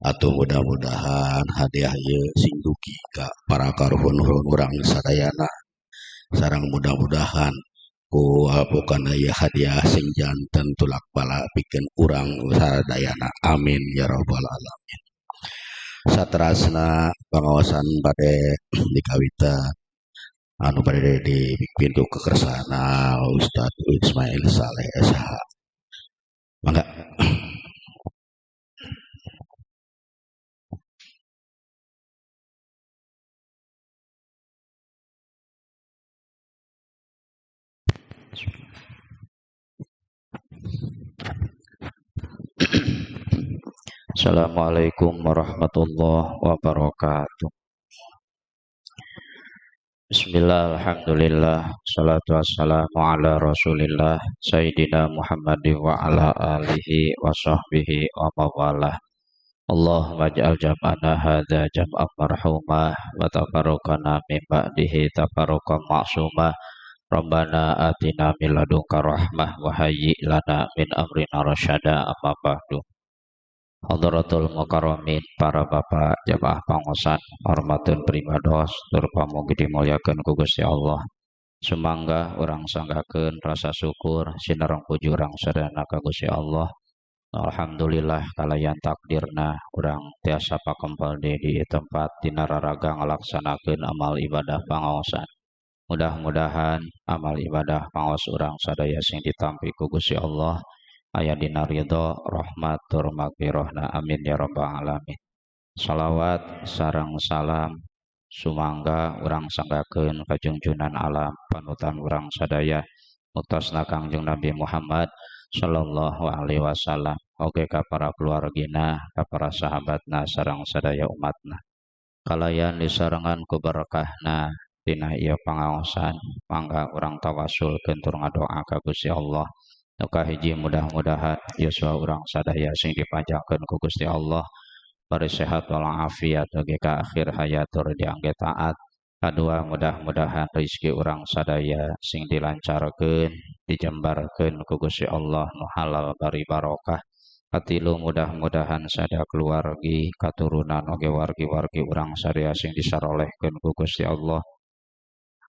Atau mudah-mudahan hadiah ieu sing dugi ka para karuhun urang sadayana. Sareng mudah-mudahan ku alpukan ieu hadiah sing janten tulak bala pikeun urang sadayana. Amin ya rabbal alamin. Saterasna pangaosan bade dikawitan anu bade dipimpin ku kekersana Ustaz Ismail Saleh SH. Mangga. Assalamualaikum warahmatullahi wabarakatuh. Bismillah, alhamdulillah, salatu wassalamu ala rasulillah Sayyidina Muhammadin wa ala alihi wa sahbihi wa mawalah. Allahumma ij'al jam'ana hadza jam'an marhumah wa tafarruqana min ba'dihi tafarruqan ma'sumah. Rabbana atina min ladunka rahmah wa hayyi lana min amrina rasyada. Amma ba'du. Hadratul mukarramin, para bapak jamaah pangosan, hormatun pribados, tur pamugi dimuliakeun ku Gusti Allah. Sumangga urang sanggakeun rasa syukur sinareng puji urang sadayana ka Gusti Allah. Alhamdulillah kalayan takdirna urang tiasa pakempel deui di tempat dina raraga ngalaksanakeun amal ibadah pangaosan. Mudah-mudahan amal ibadah pangaos urang sadaya sing ditampi ku Gusti Allah aya dina ridho rahmat tur magfirahna. Amin ya rabbal alamin. Salawat sareng salam sumangga urang sanggakeun ka junjunan alam panutan urang sadaya utasna Kangjeng Nabi Muhammad sallallahu alaihi wasallam, oge ka para keluargina, ka para sahabatna sareng sadaya umatna. Kalayan disarengan ku berkahna dina ieu pangaosan, mangga urang tawasul tur ngadoa ka Gusti Allah. Nu kahiji, mudah-mudahan yuswa urang sadaya sing dipanjangkeun ku Gusti Allah, bari sehat walafiat oge ka akhir hayat tur diangge taat. Kadua, mudah-mudahan rezeki urang sadaya sing dilancarkeun, dijembarkeun ku Gusti Allah nu halal bari barokah. Katilu, mudah-mudahan sada keluargi, katurunan oge wargi-wargi urang sadaya sing disarolehkeun ku Gusti Allah.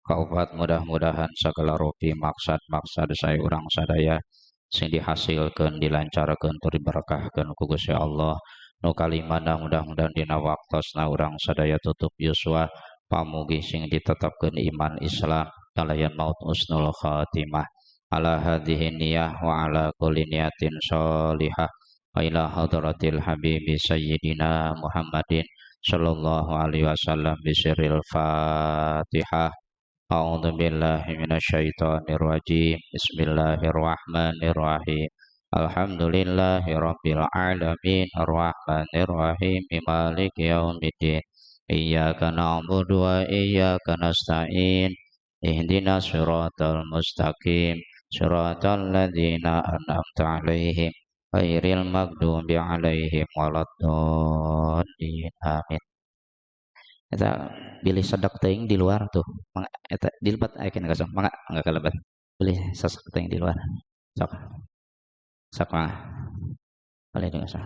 Kaopat, mudah-mudahan segala rupi maksad-maksad sae urang sadaya sing dihasilkeun, dilancarkeun tur diberkahkeun ku Gusti Allah. Nu kalimana, mudah-mudahan dina waktosna urang sadaya tutup yuswa pamugi sing ditetapkeun iman Islam kalayan maut husnul khatimah. Ala hadhihi niyah wa ala kulli niyatin sholihah wa ila hadratil habibi sayyidina Muhammadin sallallahu alaihi wasallam bisirril Fatihah. A'udzu billahi minasyaitonir rajim. Bismillahirrahmanirrahim. Alhamdulillahi rabbil alamin arrahmanir rahim maliki yaumiddin. Iyyaka na'budu wa iyyaka nasta'in. Ihdinas siratal mustaqim. Siratal ladzina an'amta 'alaihim ghairil maghdubi 'alaihim waladdallin. Amin. Eta bilih sedek teuing di luar tuh. Mangga eta dilebet aya kene kosong. Mangga mangga kalebet. Bilih sesek teuing di luar. Sok. Sok mangga. Boleh di kosong.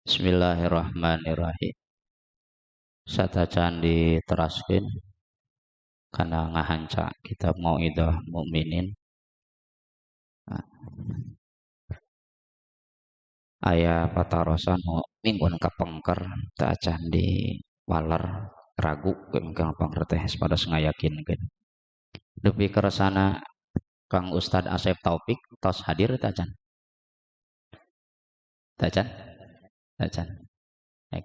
Bismillahirrahmanirrahim. Satacan diteraskeun kana ngahanca kitab Mauidhah Mukminin. Aya patarosan nu mingguan kapengker teu acan di waler ragu mungkin pengker teh pada ngayakinkeun. Dupi keresana Kang Ustad Asep Taufik tos hadir teu acan? Teu acan? Teu acan.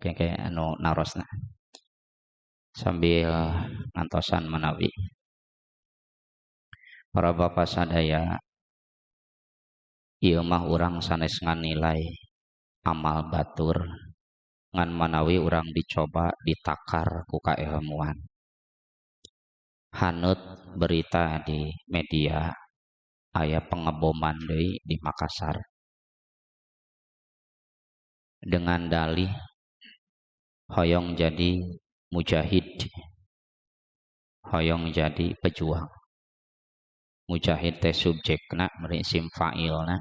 Kayak anu narosna. Sambil ngantosan manawi. Para bapak sadaya, ieu mah urang sanes nganilai amal batur ngan manawi urang dicoba ditakar ku kailmuan. Haneut berita di media aya pengeboman deui di Makassar dengan dalih hoyong jadi mujahid, hoyong jadi pejuang. Mujahid teh subjekna, meri isim fa'ilna,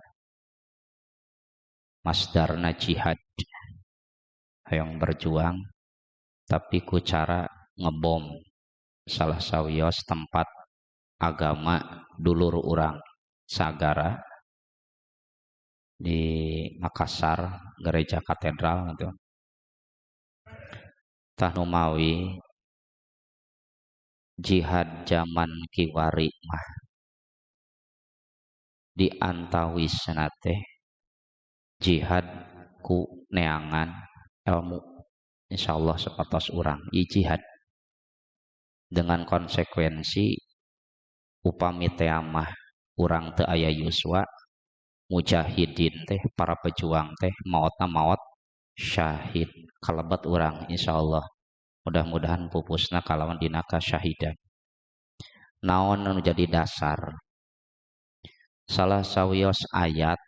masdarna jihad, hayang berjuang tapi ku cara ngebom salah sawios tempat agama dulur urang sagara di Makassar, gereja katedral gitu. Tah, numawi jihad zaman kiwari mah di antawisna teh jihad ku neangan ilmu. Insyaallah sapertos urang ieu jihad dengan konsekuensi upami teh mah urang teu aya yuswa, mujahidin teh, para pejuang teh maotna maot syahid. Kalebet urang insyaallah, mudah-mudahan pupusna kalawan dina kasyahidan. Naon anu jadi dasar? Salah sawios ayat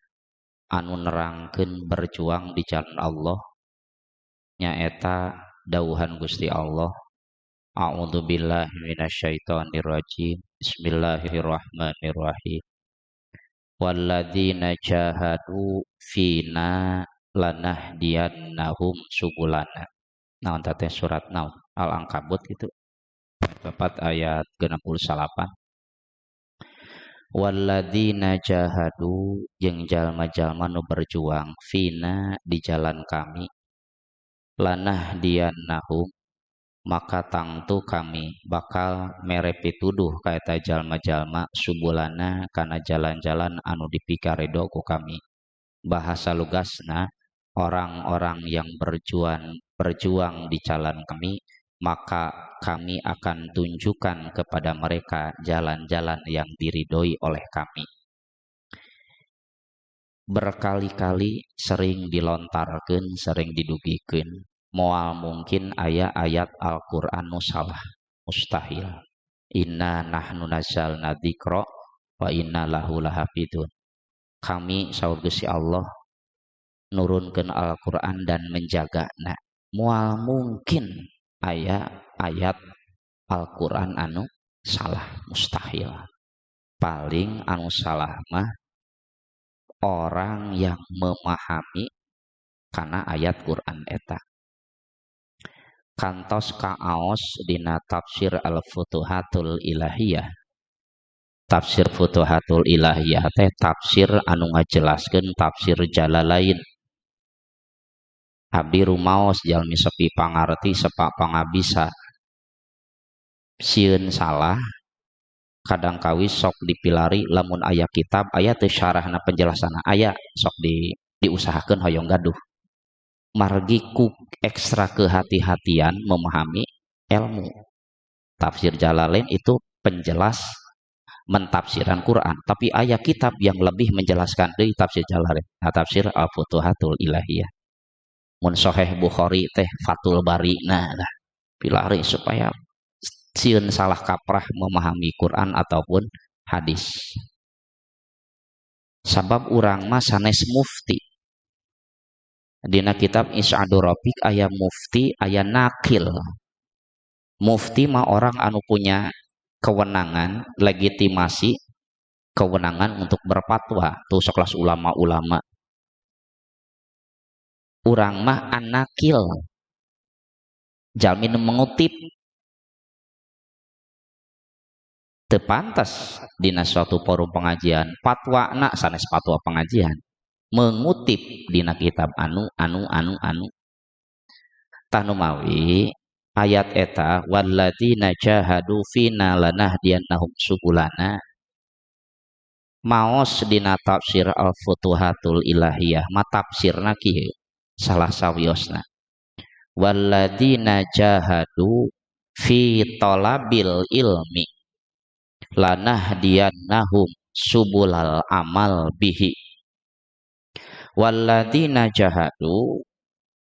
anu nerangkeun berjuang di jalan Allah nyaeta dawuhan Gusti Allah. A'udzubillahi minasyaitonirrajim. Bismillahirrahmanirrahim. Walladzina jahadu fina lanahdiyannahum subulana. Naon teh surat naon? Al-Ankabut itu. 4 ayat 69. Walladzina jahadu, jeung jalma-jalma nu berjuang, fina, di jalan kami, lanahdiyannahum, maka tangtu kami bakal mere pituduh ka eta jalma-jalma, subulana, kana jalan-jalan anu dipikaredo ku kami. Bahasa lugasna, orang-orang yang berjuang berjuang di jalan kami, maka kami akan tunjukkan kepada mereka jalan-jalan yang diridhoi oleh kami. Berkali-kali sering dilontarkan, sering didugikan, moal mungkin aya ayat Al-Quran nu salah, mustahil. Inna nahnu nazzalna dzikra wa inna lahu lahafidun. Kami, saur Gusti Allah, nurunkeun Al-Quran dan menjaga. Nah, moal mungkin aya ayat Al-Quran anu salah, mustahil. Paling anu salah mah orang yang memahami karena ayat Quran eta. Kantos kaaos dina tafsir Al-Futuhatul Ilahiyah. Tafsir Futuhatul Ilahiyah teh tafsir anu ngajelaskeun tafsir Jalalain. Abdi rumaos jalmi sepi pangarti, sepak pangabisa, sieun salah. Kadang kawis sok dipilari, lamun aya kitab, aya teu syarahna, penjelasanna aya, sok diusahakeun hoyong gaduh, margi ku ekstra kehati-hatian memahami ilmu. Tafsir Jalalain itu penjelas mentafsiran Quran, tapi aya kitab yang lebih menjelaskan dari tafsir Jalalain. Nah, tafsir Al-Futuhatul Ilahiyah. Mun Sahih Bukhari teh Fathul Bari. Nah, pilari supaya sieun salah kaprah memahami Quran ataupun hadis. Sabab urang mah sanes mufti. Dina kitab Is'adur Rafiq aya mufti, aya nakil. Mufti mah orang anu punya kewenangan, legitimasi, kewenangan untuk berfatwa, tuh sekelas ulama-ulama. Urang mah anakil, jalmi mengutip. Teu pantas dina suatu forum pengajian fatwa nak sanes fatwa pengajian, mengutip dina kitab anu anu anu anu. Tah, numawi ayat eta walladzina jahadu fina lanahdiyannahum subulana, maos dina tafsir Al-Futuhatul Ilahiyah ma tafsirna kieu, salah sawiosna walladzina jahadu fi talabil ilmi lanahdiyannahum subulal amal bihi. Walladzina jahadu,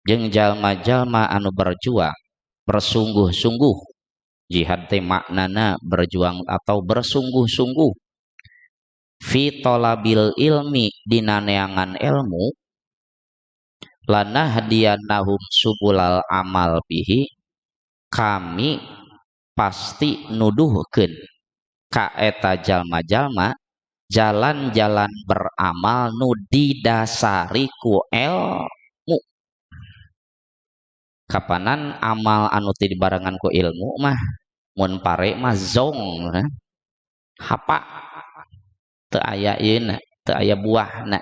jeung jalma-jalma anu berjuang bersungguh-sungguh. Jihad teh maknana berjuang atau bersungguh-sungguh. Fi tolabil ilmi, dina neangan ilmu, lanahdiyannahum subulal amal bihi, kami pasti nuduhkeun. Ka eta jalma-jalma jalan-jalan beramal nu didasari ku ilmu. Kapanan amal anu teu dibarengan ku ilmu mah mun pare mah zong, hapa, teu aya ieuna, teu aya buahna.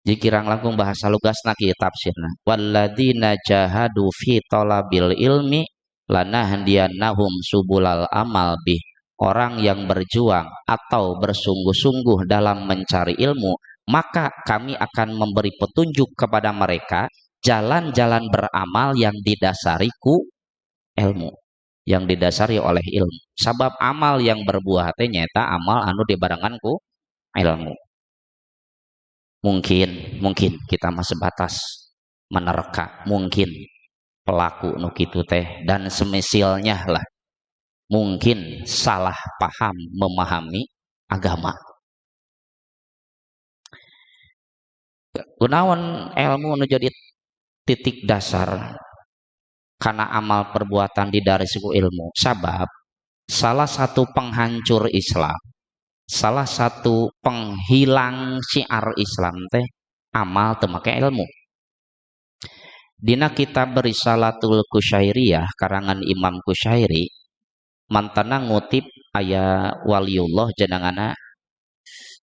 Jadi kirang langkung bahasa lugasna kieu tafsirna, walladzina jahadu fi talabil ilmi lanahdiyannahum subulal amal bih. Orang yang berjuang atau bersungguh-sungguh dalam mencari ilmu, maka kami akan memberi petunjuk kepada mereka jalan-jalan beramal yang didasari ku ilmu, yang didasari oleh ilmu. Sabab amal yang berbuah teh nyaeta amal anu dibarengan ku ilmu. Mungkin, mungkin kita mah sebatas menerka, mungkin pelaku nu kitu teh dan semisilnya lah, mungkin salah paham memahami agama. Kunaon ilmu nu jadi titik dasar karena amal perbuatan didasari ku ilmu? Sabab salah satu penghancur Islam, salah satu penghilang syiar Islam teh amal teu make ilmu. Dina kitab Risalatul Kusyairiyah karangan Imam Kusyairi, mantana ngutip aya waliullah jenengana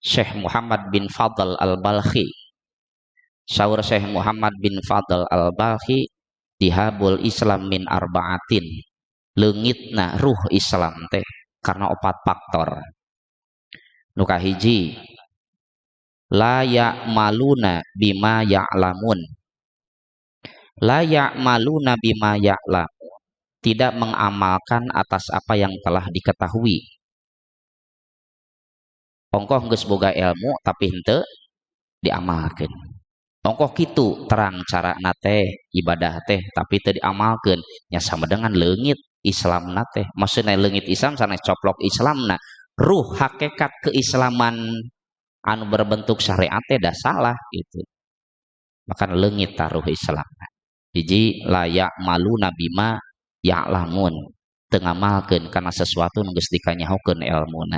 Syekh Muhammad bin Fadl Al-Balkhi. Saur Syekh Muhammad bin Fadl Al-Balkhi, dihabul Islam min arba'atin, leungitna ruh Islam teh karena opat faktor. Nu kahiji, la ya'maluna bima ya'lamun. La ya'maluna bima ya'lamun, tidak mengamalkan atas apa yang telah diketahui. Ongkoh geus boga ilmu tapi henteu diamalkeun. Ongkoh kitu terang carana teh ibadah teh tapi teu diamalkeun, nya sama dengan leungit Islamna teh. Maksudna leungit Islam sanes coplok Islamna, ruh hakikat keislaman anu berbentuk syariat teh dah salah gitu. Maka leungit taruh Islam. Hiji, la ya'maluna bima ya'lamun, teu ngamalkeun kana sesuatu nu geus dikanyahokeun elmuna.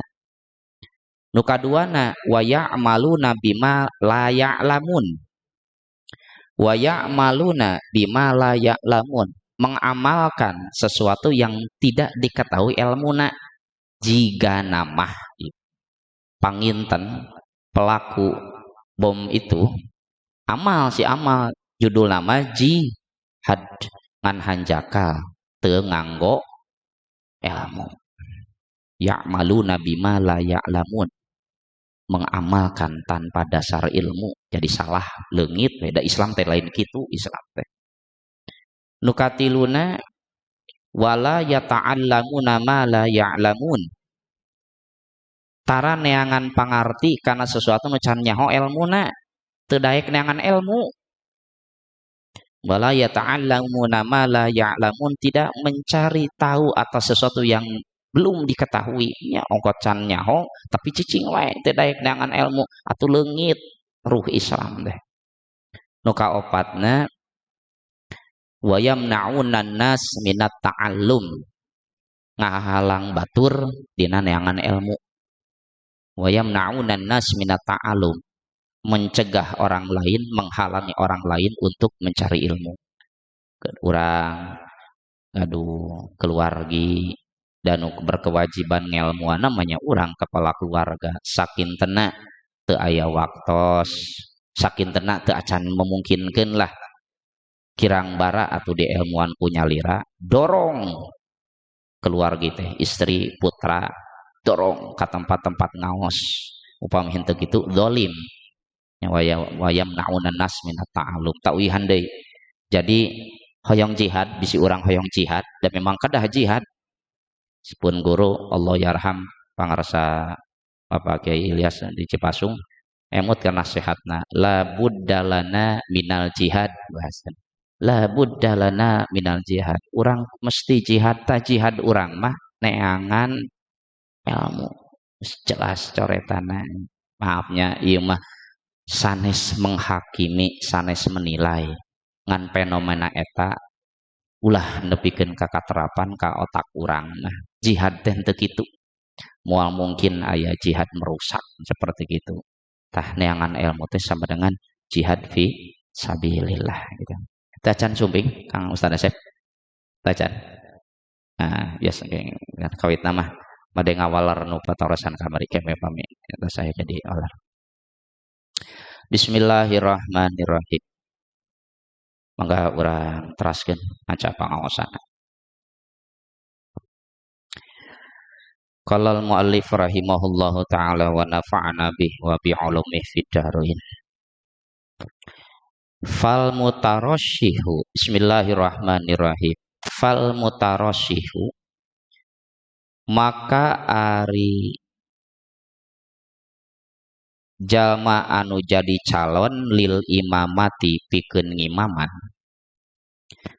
Nu kaduana, wa ya'maluna bima la ya'lamun. Wa ya'maluna bima la ya'lamun, mengamalkan sesuatu yang tidak diketahui elmuna. Jiga namah panginten pelaku bom itu amal si amal judul nama jihad ngan hanjakal teu nganggo ilmu. Ya'maluna bima la ya'lamun, mengamalkan tanpa dasar ilmu, jadi salah, leungit beda Islam teh, lain kitu Islam teh. Nu katiluna, wala yata'allamuna ma la ya'lamun, tara neangan pangarti karena sesuatu nu can nyaho elmuna, teu daek neangan ilmu. Wala yata'allamuna ma la ya'lamun, tidak mencari tahu atas sesuatu yang belum diketahui. Nya ongkot can nyaho tapi cicing wae, teu daek neangan ilmu, atuh leungit ruh Islam teh. Nu kaopatna, wa yamna'unan nas minat ta'allum, ngahalang batur dina neangan ilmu. Wa yamna'unan nas minat ta'allum, mencegah orang lain, menghalangi orang lain untuk mencari ilmu. Urang gaduh keluargi dan berkewajiban ngelmuan, namanya urang kepala keluarga, sakintena teu aya waktos, sakintena teu acan memungkinkan lah, kirang bara atau di ilmuwan punya lira, dorong keluarga teh, istri, putra, dorong ke tempat-tempat ngaos. Upami henteu kitu zalim. Wayam na'unan nas minat ta'alum, ta'wihan deui. Jadi hoyong jihad, bisi urang hoyong jihad dan memang kedah jihad. Pun guru Allah yarham pangarsa Bapak Kiai Ilyas di Cipasung emut karena sehatna, la buddalana minal jihad, bahasa la buddalana minal jihad, urang mesti jihad. Ta jihad urang mah neangan ilmu, jelas coretana. Maafnya, ieu mah sanes menghakimi, sanes menilai, ngan fenomena eta. Ulah nepikeun ka katerapan ka otak urang mah. Jihad teh teu kitu. Moal mungkin aya jihad merusak seperti gitu. Tah, neangan ilmu teh sama dengan jihad fi sabilillah gitu. Tacan sumping, Kang Ustaz Asep? Tacan. Nah, biasa kawit nama bade ngawaler nu patarosan kamari keme pami eta saya jadi waler. Bismillahirrahmanirrahim. Mangga urang teraskeun maca pangaosana. Qala al-muallif rahimahullahu taala wa nafa'ana bih wa bi ulumihi fid dharain. Fal mutarasyihu, bismillahirrahmanirrahim. Fal mutarasyihu, maka ari jalma anu jadi calon lil imamati pikeun ngimaman.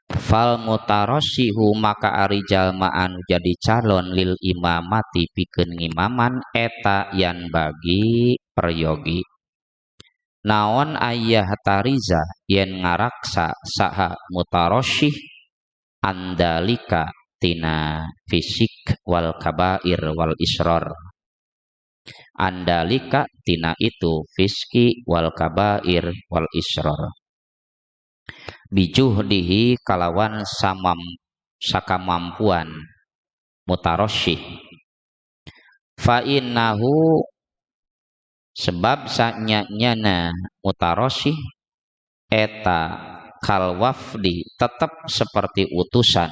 Fal mutarasyihu, maka ari jalma anu jadi calon lil imamati pikeun ngimaman eta yan bagi peryogi naon ayah tariza yen ngaraksa saha mutarasyih andalika tina fisik wal kabair wal israr, andalika tina itu fiski wal kabair wal israr, bijuhdihi kalawan samam sakamampuan mutarasyih, fa innahu sebab sanyanyana mutarasyih eta kal wafdi tetep seperti utusan,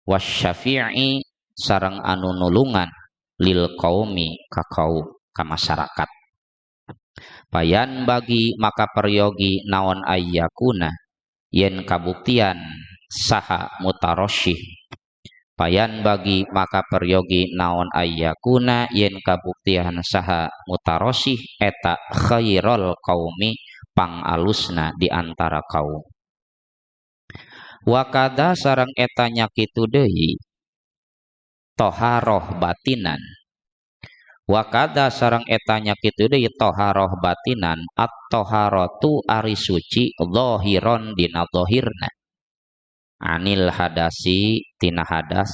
wasyafi'i sareng anu nulungan lil qaumi ka kaum ka masyarakat. Payan bagi maka peryogi naon ayyakuna yen kabuktian saha mutarasyih. Payan bagi maka peryogi naon ayyakuna yen kabuktian saha mutarasyih eta khairul qaumi pangalusna di antara kaum. Wakada sareng eta nyakitu deui toharoh batinan. Wakada sareng eta nyakitu deui toharoh batinan, at-toharatu ari suci zahiron dina zahirna anil hadasi tina hadas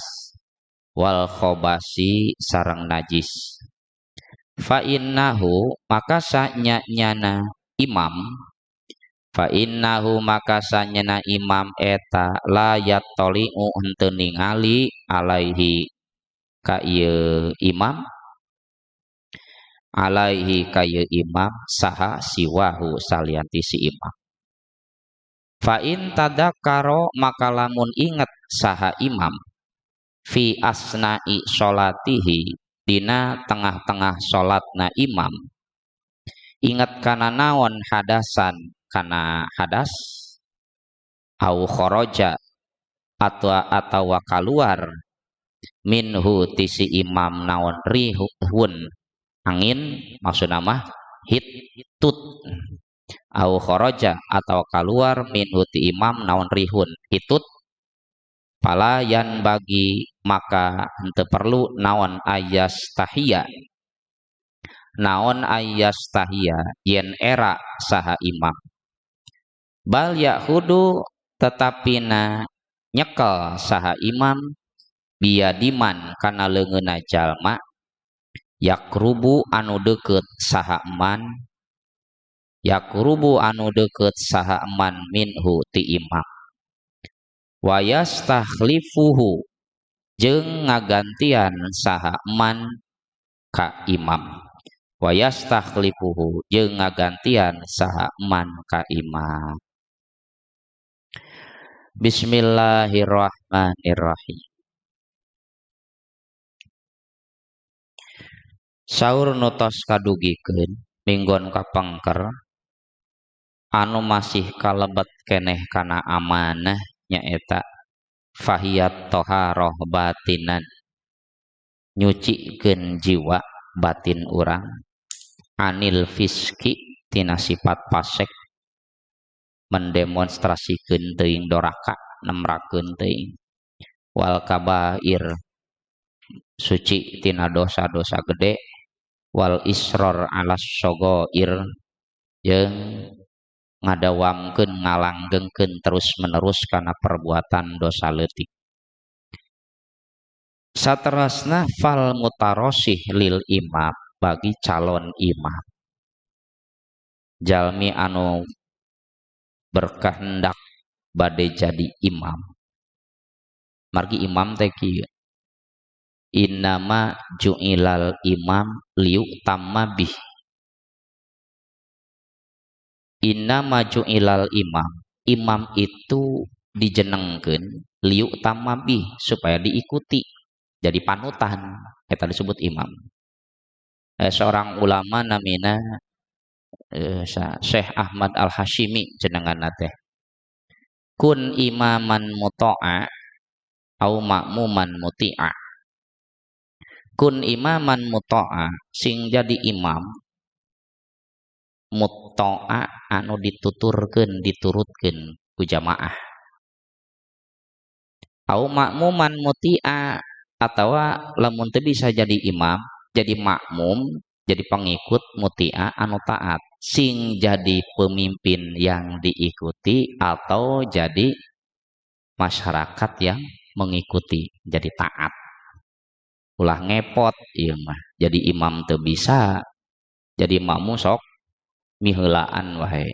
wal khobasi sareng najis. Fa innahu maka sanyanyana imam, fa innahu maka sanyana imam eta la yattali'u henteu ningali alaihi ka ieu imam, alaihi ka ieu imam saha siwahu salianti si imam. Fa in tadakkaro maka lamun inget saha imam fi asna'i sholatihi dina tengah-tengah salatna imam, inget kana naon hadasan kana hadas au kharaja atau kaluar minhu ti si imam naon rihun angin, maksudna mah hitut, au kharaja atau kaluar minhu ti imam naon rihun hitut, palayan bagi maka henteu perlu naon ayas tahiyya, naon ayas tahiyya yen era saha imam, bal yahudu tetapi na nyekel saha imam biadiman kana leungeunna jalma yakrubu anu deukeut saha man, yakrubu anu deukeut saha man minhu ti imam, wa yastakhlifuhu jeung ngagantian saha man ka imam, wa yastakhlifuhu jeung ngagantian saha man ka imam. Bismillahirrahmanirrahim. Saur nu tos kadugikeun minggon kapengker anu masih kalebet keneh kana amanah nyaeta fahiyat toharoh batinan, nyucikeun jiwa batin urang anil fiski tina sifat fasik, mendemonstrasikeun teuing doraka nemrakeun teuing, wal kabair suci tina dosa-dosa gede, wal isror alas sogoir jeung Ngadawamkeun, ngalanggengkeun terus menerus kana perbuatan dosa leutik. Saterasna fal mutarasyih lil imam, bagi calon imam, jalmi anu berkehendak bade jadi imam. Margi imam teh kieu, innama ju'ilal imam liyu'tamma bih. Innama ju'ilal imam, imam itu dijenengkeun liyu'tamma bih, supaya diikuti, jadi panutan, eta disebut imam. Seorang ulama namina Syekh Ahmad Al-Hashimi jenengan teh, kun imaman muta'a au makmuman muti'a. Kun imaman muta'a, sing jadi imam muta'a anu dituturkeun, diturutkeun ku jamaah, au makmuman muti'a, atawa lamun teu bisa jadi imam, jadi makmum, jadi pengikut, muti'a anu taat. Sing jadi pemimpin yang diikuti atau jadi masyarakat yang mengikuti, jadi taat. Ulah ngepot ieu mah, jadi imam teu bisa, jadi makmum sok miheulaan wae.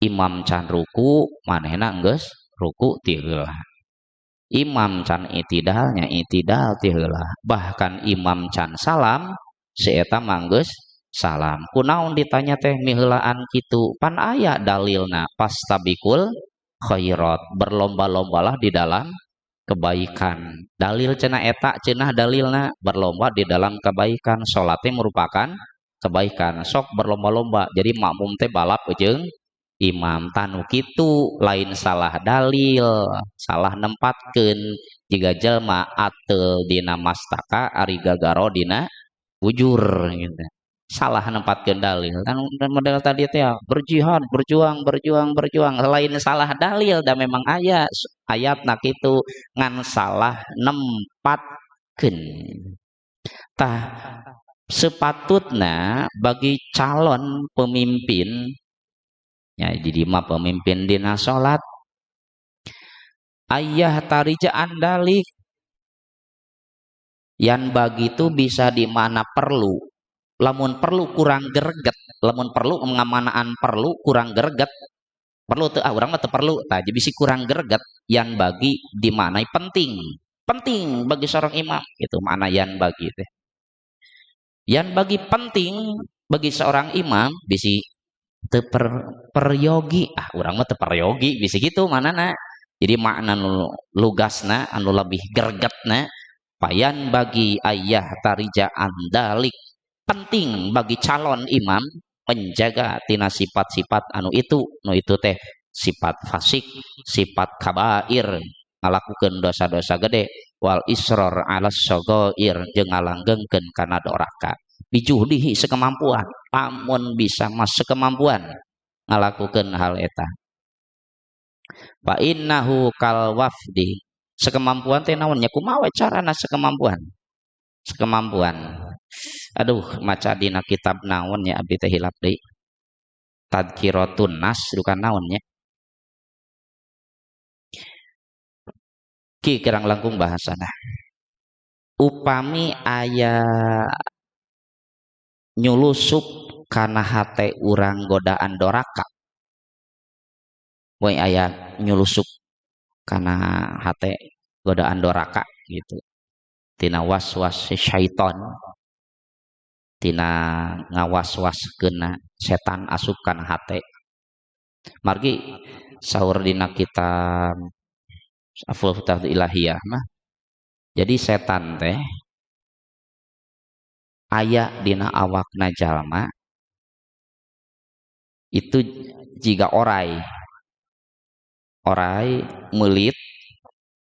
Imam can ruku, manehna geus ruku ti heula. Imam can itidalnya, itidal ti heula. Bahkan imam can salam, si eta mah geus salam. Kunaon ditanya teh miheulaan kitu? Pan aya dalilna, fastabiqul khairat, berlomba-lombalah di dalam kebaikan. Dalil cenah eta, cenah dalilna berlomba di dalam kebaikan, salatnya merupakan kebaikan. Sok berlomba-lomba jadi makmum teh balap jeung imam. Tah, nu kitu lain salah dalil, salah nempatkeun, jiga jelma ateul dina mastaka ari gagaro dina bujur gitu. Salah nempatkeun dalil kan model tadi teh ya, berjihad, berjuang, berjuang, berjuang, lain salah dalil, da memang aya ayatna kitu, ngan salah nempatkeun. Tah, sepatutna bagi calon pemimpin ya, jadi mah pemimpin dina salat, ayahtarija an dzalik. Yanbaghi itu bisa di mana perlu. Lamun perlu kurang greget, lamun perlu ngamanaan, perlu kurang greget, perlu tuh, ah, urang mah teu perlu. Tah, jadi bisi kurang greget, yanbaghi di mana penting, penting bagi seorang imam itu mana yanbaghi teh. Yanbaghi penting bagi seorang imam, bisi teu peryogi, ah, urang mah teu peryogi, bisi gitu manana. Jadi makna nu lugasna, anu lebih gregetna, fayanbaghi ayahtarija an dzalik, penting bagi calon imam menjaga tina sifat-sifat anu itu, nu itu teh sifat fasik, sifat kabair, ngalakukeun dosa-dosa gede, wal isror ala shaghair, jeung ngalanggengkeun kana doraka, bijuhdihi, sekemampuan. Lamun bisa mah sekemampuan ngalakukeun hal eta. Fa innahu kal wafdi. Sekemampuan teh naon nya, kumaha we carana sekemampuan, sekemampuan. Aduh, maca dina kitab naon nya, abdi teh hilap deui. Tadkiratun Nas bukan naon nya. Ki kirang langkung bahasana, upami aya nyulusup kana hate urang godaan doraka we, aya nyulusup kana hate godaan doraka gitu, tina was-was syaiton, tina ngawas-waskeunna setan asup kana hate. Margi saur dina kitab Aful Ilahiyah mah, jadi setan teh aya dina awakna jalma itu jiga orai, orai melit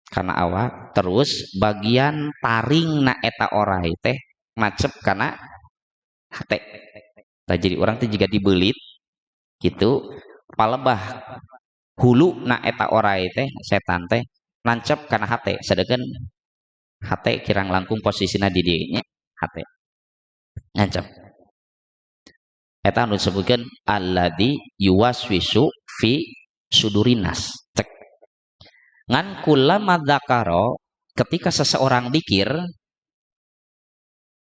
kana awak, terus bagian taring na eta orai teh macep kana hate. Tah, jadi orang teh jiga dibelit gitu, palebah hulu na eta orai teh, setan teh nancep kana hate, sedangkan hate kirang langkung posisinya di dieu nya, hate nancep. Eta anu disebutkeun alladzi yuwaswisu fi sudurinas. Cek. Ngan kullama dzakara, ketika seseorang dikir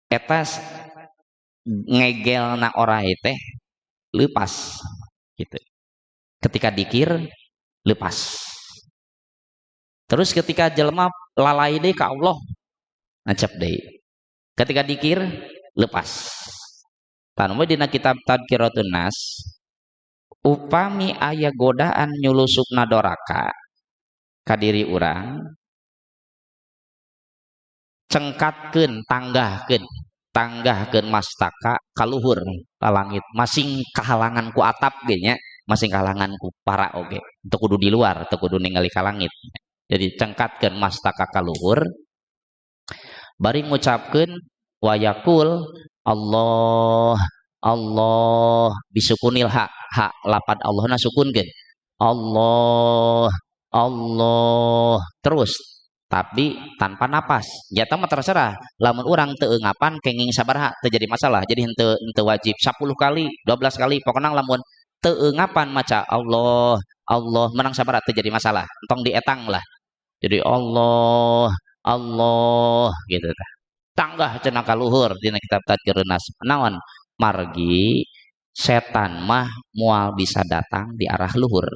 eta ngegelna orai teh lepas gitu. Ketika dikir lepas. Terus ketika jelema lalai deui ka Allah nancep deui. Ketika dikir lepas. Tanu dina kitab Tadkiratun Nas, upami aya godaan nyulusupna doraka ka diri urang, cengkatkeun, tanggahkeun, tanggahkeun mastaka kaluhur ka langit, masing kahalangan ku atap ge nya, masing kahalangan ku para oge, teu kudu di luar, teu kudu ningali ka langit. Jadi cengkatkeun mastaka kaluhur bari ngucapkeun wayakul Allah Allah bisukunil ha, ha lapad Allahna sukunkeun, Allah Allah terus tapi tanpa napas. Jatah mah terserah, lamun urang teu eungapan kenging sabaraha teu jadi masalah. Jadi henteu henteu wajib 10 kali, 12 kali, pokokna lamun teu eungapan maca Allah Allah menang sabaraha teu jadi masalah, entong dietang lah. Jadi Allah Allah gitu tah, tanggah cenah ka luhur dina kitab Tadkirun Nas. Naon margi setan mah moal bisa datang di arah luhur.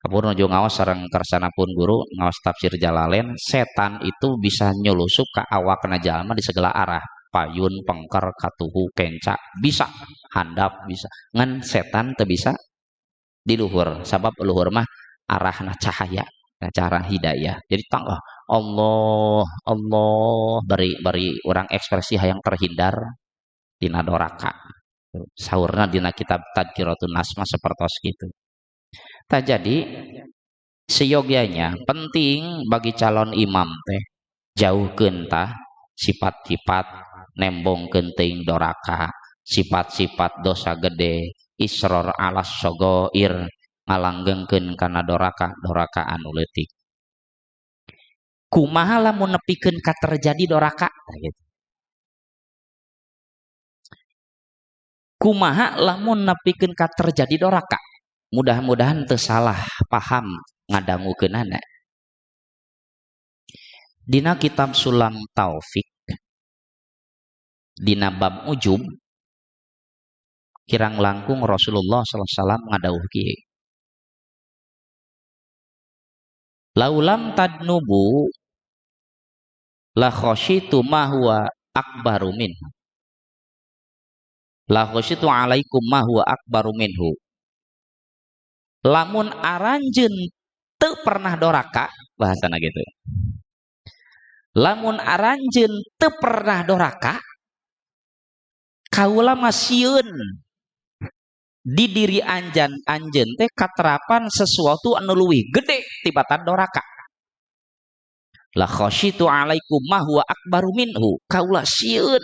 Kapur nuju ngaos sareng kersana pun guru ngaos tafsir Jalalain, setan itu bisa nyulusup ke awakna jalma di segala arah, payun, pengker, katuhu, kenca bisa, handap bisa, ngan setan teu bisa di luhur, sabab luhur mah arahna cahaya, nah, cara hidayah. Jadi tangah Allah Allah bari bari orang ekspresi hayang terhindar tina doraka. Saurna dina kitab Tadkiratun Nas mah sapertos gitu. Tak jadi seyogyanya penting bagi calon imam teh jauhkeun tah sifat-sifat nembongkeun teuing doraka, sifat-sifat dosa gede, isror alas sogoir, ngalanggengkeun kana doraka doraka anu leutik. Kumaha lamun nepikeun ka terjadi doraka? Nah, gitu. Kumaha lamun nepikeun ka terjadi doraka? Mudah-mudahan teu salah paham ngadangukeunana. Dina kitab Sulam Taufik dina bab ujub kirang langkung Rasulullah sallallahu alaihi wasallam ngadawuh kieu. Laulam tadnubu la khasyitu ma huwa akbaru minhu. La khasyitu alaikum ma huwa akbaru minhu. Lamun aranjeun teu pernah doraka, bahasana gitu. Lamun aranjeun teu pernah doraka, kaula mah sieun di diri anjan anjeun teh katerapan sesuatu anu leuwih gede tibatan doraka. La khasyitu alaikum ma huwa akbaru minhu. Kaula sieun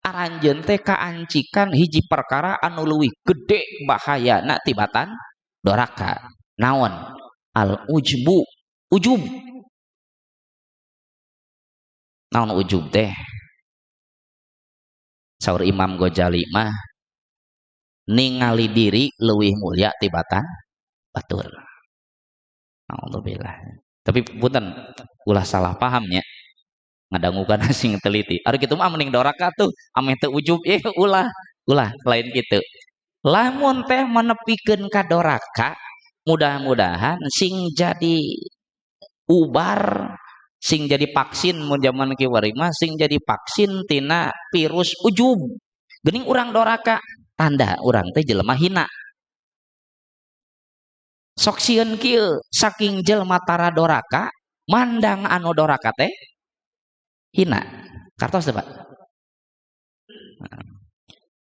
aranjeun teh kaancikan hiji perkara anu leuwih gede bahayana tibatan doraka. Naon? Al ujbu, ujub. Naon ujub teh? Saur Imam Ghazali mah ningali diri leuwih mulia tibatan batur. Alhamdulillah. Tapi punten ulah salah pahamnya. Ngadangukan sing teliti. Ari kitu mah mending doraka tuh, ameh teu ujub ulah, ulah lain kitu. Lamun teh menepikeun ka doraka, mudah-mudahan sing jadi ubar, sing jadi vaksin mun zaman kiwari mah sing jadi vaksin tina virus ujub. Geuning urang doraka, tanda urang teh jelema hina. Sok sieun kieu, saking jelema tara doraka, mandang anu doraka teh hina. Kartos teh, Pak?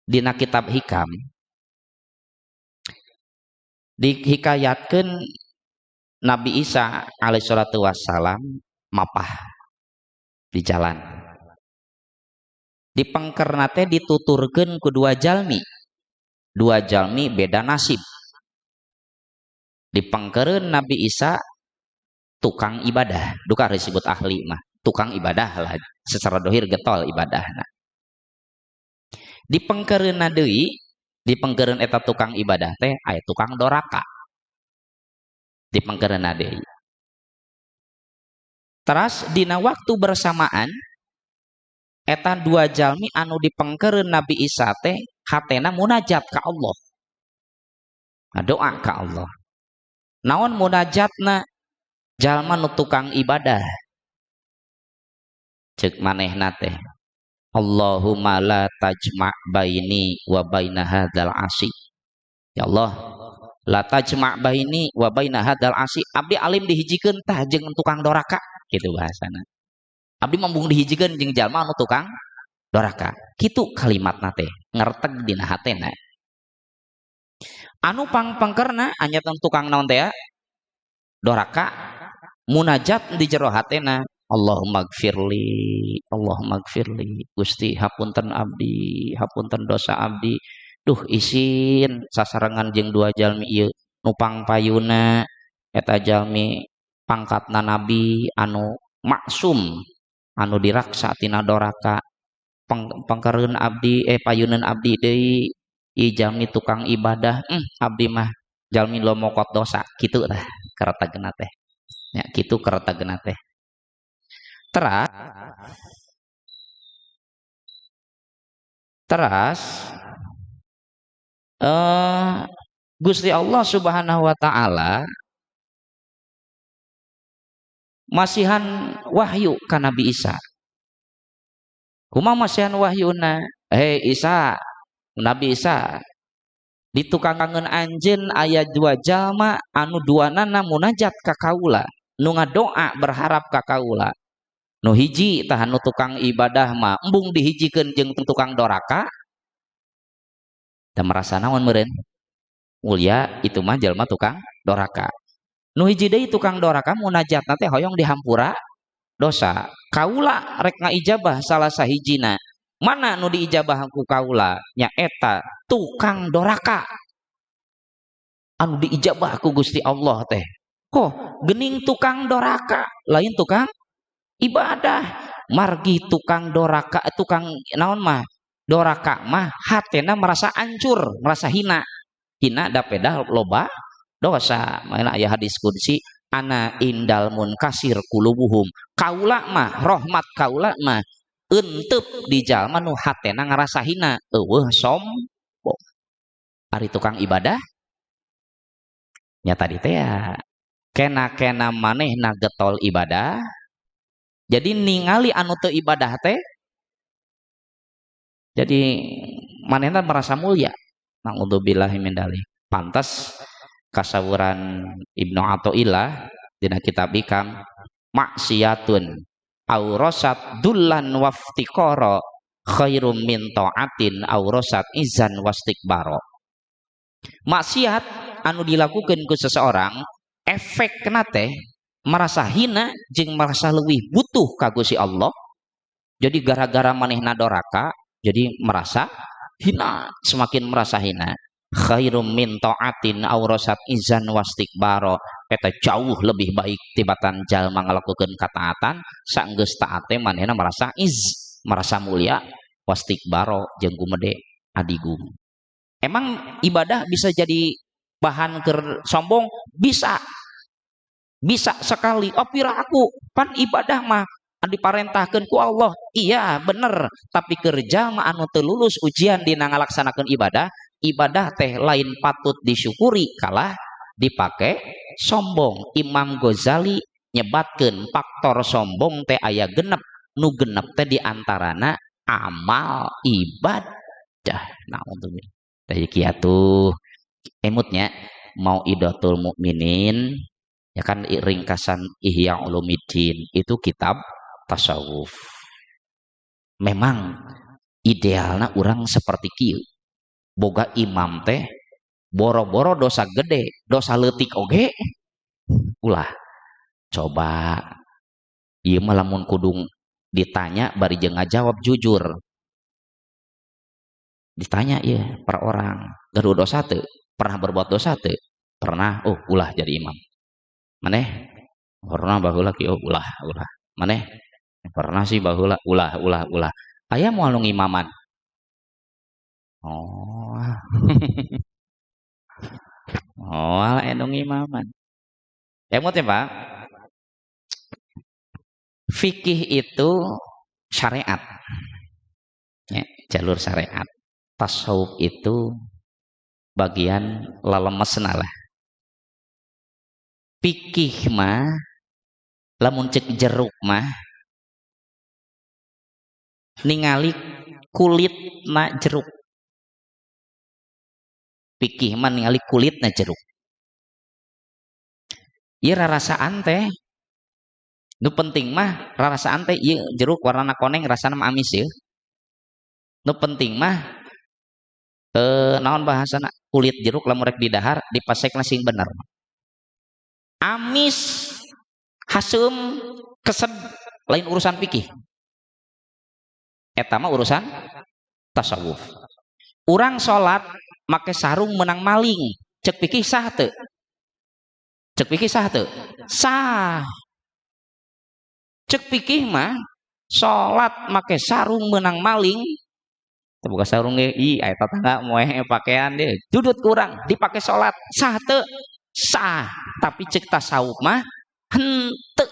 Dina kitab Hikam dihikayatkeun Nabi Isa alaihissalatu wassalam mapah di jalan. Di pengkerna teh dituturkeun ku dua jalmi. Dua jalmi beda nasib. Di pengkereun Nabi Isa tukang ibadah, duka disebut ahli mah, tukang ibadah lah, secara dohir getol ibadahna. Di pengkereunna deui, di pengkereun eta tukang ibadah teh aya tukang doraka di pengkereunna deui. Teras dina waktu bersamaan eta dua jalmi anu dipengkereun Nabi Isa teh hatena munajat ka Allah, doa ka Allah. Naon munajatna? Jalma nu tukang ibadah, cek manehna teh, "Allahumma la tajma' baini wa baina hadzal asi." Ya Allah, la tajma' baini wa baina hadzal asi, abdi alim dihijikeun tah jeung tukang doraka, gitu bahasana. Abdi embung dihijikeun jeung jalma anu tukang doraka, kitu kalimatna teh ngerteg dina hatena. Anu pangpengkerna anya tukang naon teh ya, doraka, munajat di jero hatena, "Allahumma gfirli, Allahumma gfirli, Gusti, hapunten abdi, hapunten dosa abdi. Duh, isin sasarengan jeung dua jalmi ieu, nu pangpayuna eta jalmi pangkatna nabi anu maksum, anu diraksa tina doraka. Pangkereun abdi, payuneun abdi deui ieu jalmi tukang ibadah. Abdi mah jalmi lomokot dosa." Kitu tah karetegna teh nya, kitu karetegna teh. Teras teras Gusti Allah Subhanahu wa taala masihan wahyu ka Nabi Isa. Kumaha masihan wahyuna? "Hei Isa, Nabi Isa, di tukangan anjeun aya dua jalma anu duanana munajat ka kaula, nu ngadoa berharap ka kaula. Nu hiji tah nu tukang ibadah mah embung dihijikeun jeung tukang doraka." Da merasa naon meureun? Mulia itu mah jalma tukang doraka. Nu hiji deui tukang doraka munajatna teh hoyong dihampura dosa. Kaula rek ngaijabah salah sahijina. Mana nu diijabah ku kaula? Nyaeta tukang doraka anu diijabah ku Gusti Allah teh. Kok gening tukang doraka lain tukang ibadah? Margi tukang doraka, tukang naon mah, doraka mah hatena merasa hancur, merasa hina, hina da pedah loba dosa. Mana aya hadis qudsi, "Ana indal munkasir qulubuhum." Kaula mah, rahmat kaula mah entep di jalma nu hatena ngarasa hina, eueuh sombong. Ari tukang ibadah nya tadi teh ya, kena-kena manehna getol ibadah, jadi ningali anu teu ibadah teh jadi manehna merasa mulia. Naudzubillahi min dzalik. Pantas kasawuran Ibnu Athaillah dina kitab Hikam, "Maksiatun aurasat dullan waftiqara khairum min taatin aurasat izan wastikbaro." Maksiat anu dilakukan ku seseorang efekna teh merasa hina jeung merasa lebih butuh ka Gusti Allah. Jadi gara-gara manehna doraka jadi merasa hina, semakin merasa hina. Khairum min taatin aurasat izan wastikbaro, eta jauh lebih baik tibatan jalma ngalakukeun kataatan, saenggeus taate manehna merasa iz, merasa mulia, wastikbaro jeung gumede adigung. Emang ibadah bisa jadi bahan keur sombong? Bisa, bisa sekali. Oh, pira aku pan ibadah mah diparentahkeun ku Allah. Iya bener, tapi kerja mah anu teu lulus ujian dina ngalaksanakeun ibadah, ibadah teh lain patut disyukuri, kalah dipake sombong. Imam Ghazali nyebatkeun faktor sombong teh aya genep, nu genep teh diantarana amal ibadah. Nah, untuk teh kiatu emutnya Mauidhatul Mukminin ya kan, ringkasan Ihya Ulumuddin itu kitab tasawuf. Memang idealna orang seperti kieu, boga imam teh boro-boro dosa gede, dosa leutik oge ulah. Coba ieu mah lamun kudung ditanya bari jeung ngajawab jujur. Ditanya ieu per orang, gaduh dosa teu? Pernah berbuat dosa teu? Pernah. Oh, ulah jadi imam. Maneh pernah baheula kieu? Oh, ulah, ulah. Maneh pernah sih baheula? Ulah, ulah, ulah. Aya moal nu ngimaman. Oh. Oh, anu ngimaman. Emot ya, Pak. Fikih itu syariat. Ya, jalur syariat. Tasawuf itu bagian lelemesna lah. Fikih mah lamun cek jeruk mah ningali kulit na jeruk. Fikih mah ningali kulit na jeruk. Ieu rarasaan teh nu penting mah rarasaan teh, ieu jeruk warna koneng, rasana mah amis. Ieu nu penting mah, naon bahasana, kulit jeruk lamun rek didahar dipasekna sing bener. Amis, haseum, kesed lain urusan fikih, eta mah urusan tasawuf. Urang salat make sarung menang maling, cek fikih sah teu? Cek fikih sah teu? Sah. Cek fikih mah salat make sarung menang maling, buka sarung ge, ih, aya tetangga moeh pakaian deh judut kurang dipakai salat, sah teu? Sah. Tapi cek tasawuf mah henteu.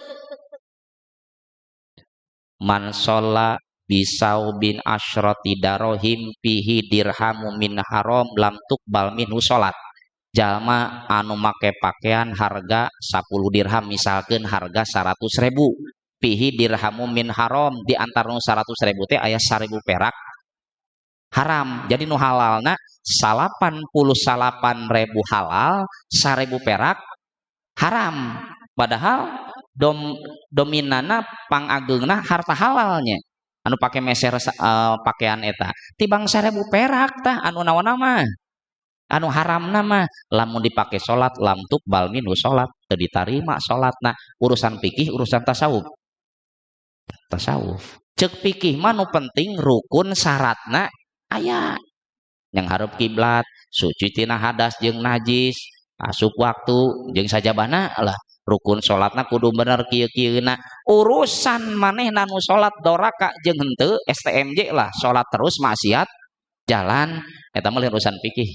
Man sholla bisaubin asyrati darohim fihi dirhamu min haram lam tuqbal minhu sholat. Jalma anu make pakaian harga 10 dirham, misalkan harga 100 ribu, fihi dirhamu min haram, di antara nu 100 ribu teh aya 1000 perak haram. Jadi nu halalna 99 ribu halal, 1000 perak haram. Padahal dominana pangagengna harta halalnya anu pake meser pakaian eta tibang 1000 perak. Tah, anu naon mah, anu haram nama, lamun dipake salat lam tuqbal minhu salat, teu ditarima salatna. Urusan fikih, urusan tasawuf? Tasawuf. Cek fikih mah nu penting rukun syaratna aya, yang harap kiblat, suci tina hadas jeung najis, asup waktu jeung sajabana lah, rukun salatna kudu bener kieu kieu. Urusan manehna nu salat doraka jeung henteu, STMJ lah, salat terus maksiat jalan, eta mah urusan fikih.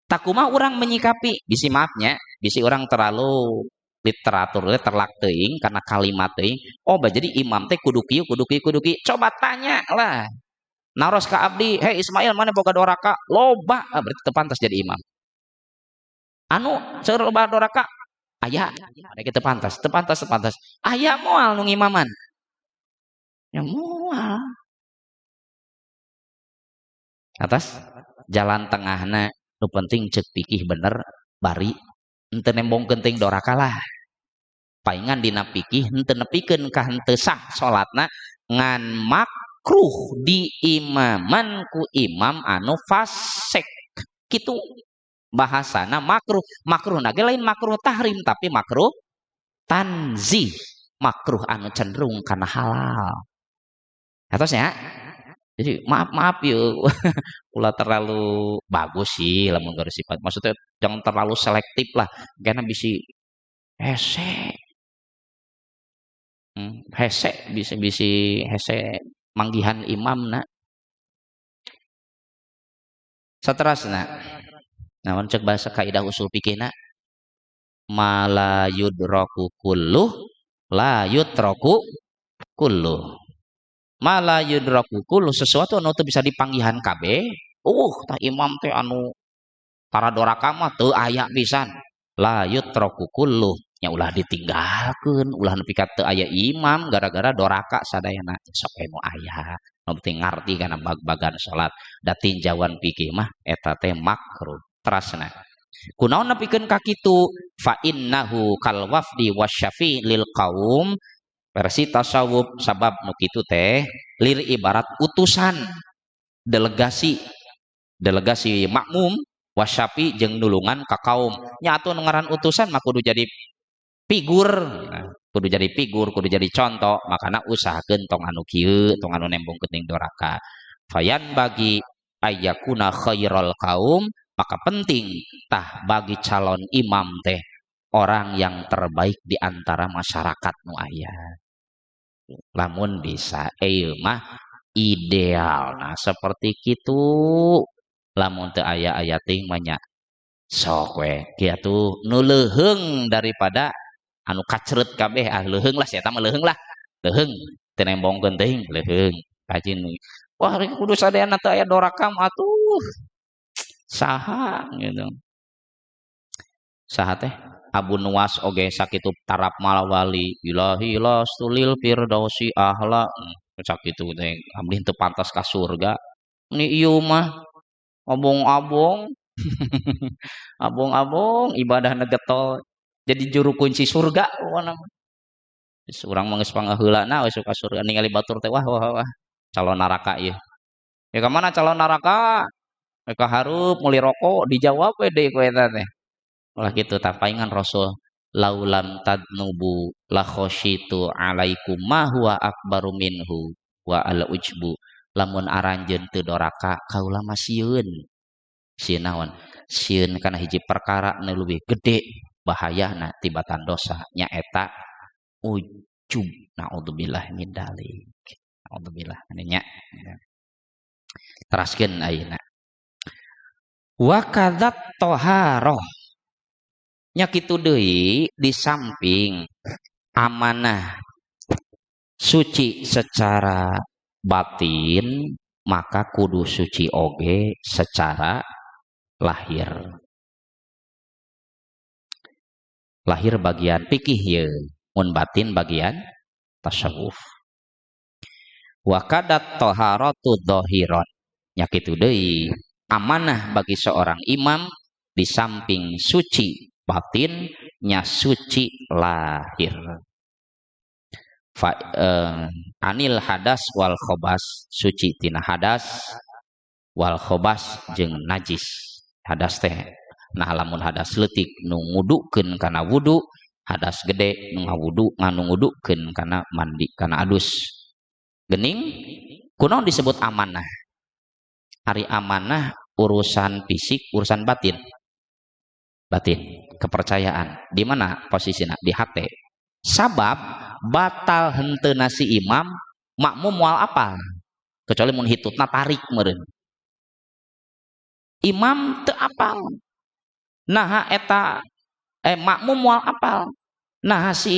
Tah, kumaha urang menyikapi? Bisi, maafnya, bisi urang terlalu literatur, terlak teuing karena kalimat teuing. Oh bah, jadi imam teh kudu kieu, kudu kieu, kudu kieu. Coba tanya lah, naros ka abdi, "Hei Ismail, mana boga doraka?" "Loba." Ah, berarti teu pantas jadi imam. Anu seueur loba doraka aya ada, kita pantas, teu pantas, teu pantas. Aya moal nu ngimaman? Ya moal. Atas jalan tengahna, nu penting cek pikih bener, bari henteu nembongkeun teuing doraka lah. Paingan dina pikih henteu nepikeun ka henteu sah salatna, ngan makruh di imaman ku imam anu fasek kitu bahasana. Makruh, makruh nage lain makruh tahrim, tapi makruh tanzih, makruh anu cenderung karena halal atasnya. Jadi maaf, maaf yuk, ulah terlalu bagus sih lamun sifat, maksudnya jangan terlalu selektif lah, karena bisi hese, hese bisa, bisi hese manggihan imam. Na saterasna naon cek bahasa kaidah usul fikihna? Ma la yudraku kulluh la yutraku kulluh. Ma la yudraku kulluh, sesuatu anu teu bisa dipanggihan kabeh. Tah, imam teh anu tara doraka mah teu aya pisan. La yutraku kulluh, nya ulah ditinggalkeun, ulah nepi ka teu aya imam gara-gara doraka sadayana. Sok nu aya, nu penting ngarti kana bag-bagan salat. Da tinjauan fikih mah eta teh makruh. Terasna kunaon nepikeun ka kitu? Fa innahu kal wafdi wasyafi lil qaum versi tasawuf, sabab nu kitu teh lir ibarat utusan, delegasi, delegasi makmum, wasyafi jeung nulungan ka kaum. Nya atuh nu ngaran utusan mah kudu jadi figur. Nah, kudu jadi figur, kudu jadi contoh, makana usahakeun tong anu kieu, tong anu nembong teuing doraka. Fayan bagi ayyakuna khairal kaum, maka penting tah bagi calon imam teh orang yang terbaik di antara masyarakat nu aya, lamun bisa mah ideal. Nah, seperti itu. Lamun teu aya aya teuing mah nya sok we kitu nu leuheung daripada anu kacreut kabeh. Ah, leuheung lah, si eta mah leuheung lah, leuheung teu nembongkeun teuing, leuheung rajin. Wah, kudu sadayana teu aya doraka mah atuh saha gitu, saha teh Abu Nuwas oge sakitu tarap wali ilahi lastu lil firdausi ahla, sakitu teh abdi teu pantas ka surga. Ni ieu mah abong-abong abong-abong ibadah getol jadi juru kunci surga pokona mah. Urang mah geus pangaheulana we ka surga, ningali batur teh wah wah wah, calon neraka ieu ya. Ka mana calon neraka? Ka hareup meuli rokok, dijawab we deui ku eta teh. Ulah kitu tah, paingan Rasul laulam tadnubu la khasyitu alaikum ma huwa akbaru minhu wa al ujbu. Lamun aranjeun teu doraka, kaula mah sieun. Sieun naon? Sieun kana hiji perkara nu leuwih gede bahayana tibatan dosa, nyaeta ujub. Naudzubillah min dalik, naudzubillah nya. Teraskeun ayeuna, wa kadzat toharoh, nya kitu deui, di samping amanah suci secara batin, maka kudu suci oge secara lahir. Lahir bagian fikih ye, mun batin bagian tasawuf. Wa kadat taharatu dhahiron, nya kitu deui, amanah bagi seorang imam di samping suci batin, nya suci lahir. Fa, anil hadas wal khobas, suci tina hadas wal khobas jeung najis. Hadas teh nah lamun hadas leutik nu ngudukeun kana wudu, hadas gede nu ngawudu nganu ngudukeun kana mandi, kana adus. Gening kunaon disebut amanah? Ari amanah urusan fisik, urusan batin? Batin, kepercayaan. Di mana posisinya? Di hati. Sabab batal henteu si imam, makmum moal apal, kecuali mun hitutna tarik meureun. Imam teu apal, nah eta makmum moal apal. Nah, si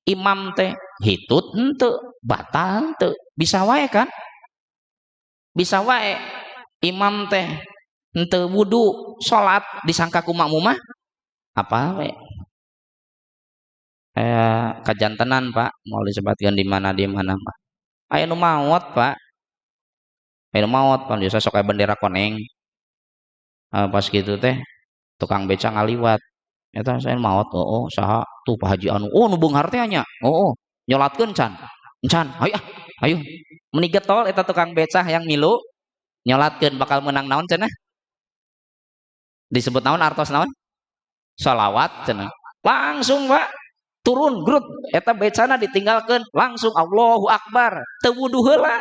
imam teh hitut henteu, batal henteu. Bisa wae kan, bisa wae imam teh henteu wudu salat, disangka ku makmum mah apa we. Kajantenan, Pak, mau disebutkan di mana, di mana mah aya nu maot, Pak, aya nu maot. Pan biasa sok aya bendera koneng. Pas gitu teh tukang beca ngaliwat, eta saya maot. Oh, saha tuh? Pak Haji anu, oh, nu beunghar teh nya. Oh, nyolatkeun can? Can. Ayo ah, ayo. Meni getol eta tukang beca yang milu nyolatkeun, bakal menang naon cenah, disebut naon, artos naon, salawat cenah. Langsung, Pak, turun grut eta becana, ditinggalkan, langsung Allahu Akbar, teu wudu heula.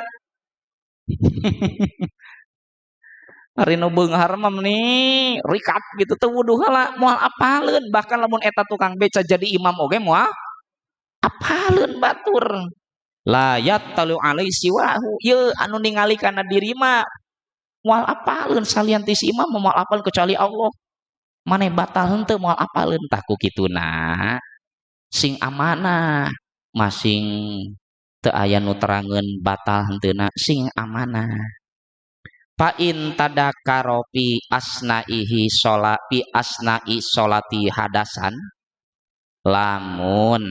Ari nu beunghar mah meni rikat gitu, teu wudu heula, moal apaleun. Bahkan lamun eta tukang beca jadi imam oge moal apaleun batur. La yattalu alai siwahu, ye anu ningali kana diri mah moal apaleun salian ti si imam, moal apal kecuali Allah. Maneh batal henteu moal apaleun. Tah, ku kituna sing amanah, masing teu aya nu terangeun batal henteuna, sing amanah. Fa in tadakaro fi asnaihi sholat fi asnai sholati hadasan, lamun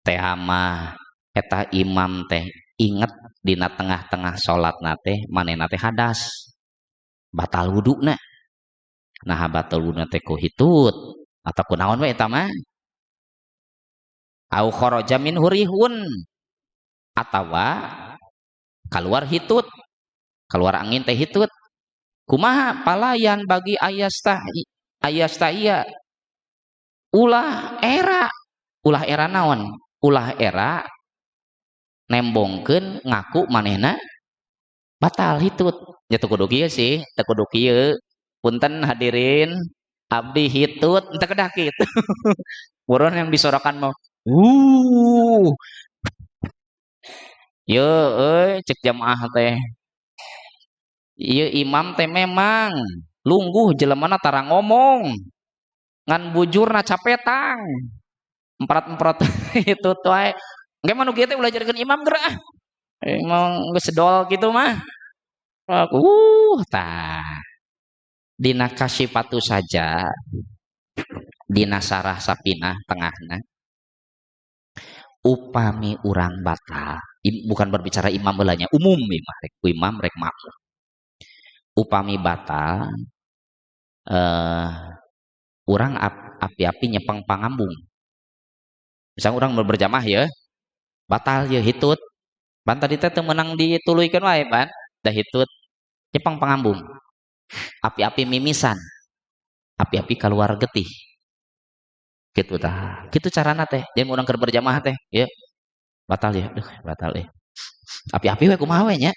teh mah eta imam teh inget dina tengah-tengah salat teh manehna teh hadas, batal wuduna. Nah, batal wuduna teh ku hitut atau ku naon we eta mah, au kharaja min hurihun, atawa keluar hitut, keluar angin teh hitut, kumaha? Palayan bagi ayasta ayastaiya, ulah era, ulah era naon? Ulah era nembongkeun ngaku manehna batal hitut. Ya teu kudu kieu sih, teu kudu kieu. Punten hadirin, abdi hitut, teu kedah kitu. Buruan yang disorokan mau yo euy, cek jamaah teh. Ieu imam teh memang lungguh jelemana tara ngomong ngan bujurna capetang emprot-emprot itu wae. Engke mah nu kieu teh ulah jadikeun imam geura ah. Emang geus sedol kitu mah. Tah dina kasifatu saja, dina sarah sapinah tengahna, upami urang batal, bukan berbicara imam belanya, umum imam rek imam rek makmum, upami batal, urang api-api nyepeng pangambung. Misalnya urang berjamaah ya, batal ya, hitut pan tadi teh teu meunang dituluykeun wae, pan dah hitut, nyepeng pangambung, api-api mimisan, api-api keluar getih gitu. Tah gitu carana teh. Jadi urang keur berjamaah teh ya batal ya, duh, batal ya, api-api we kumaha we nya.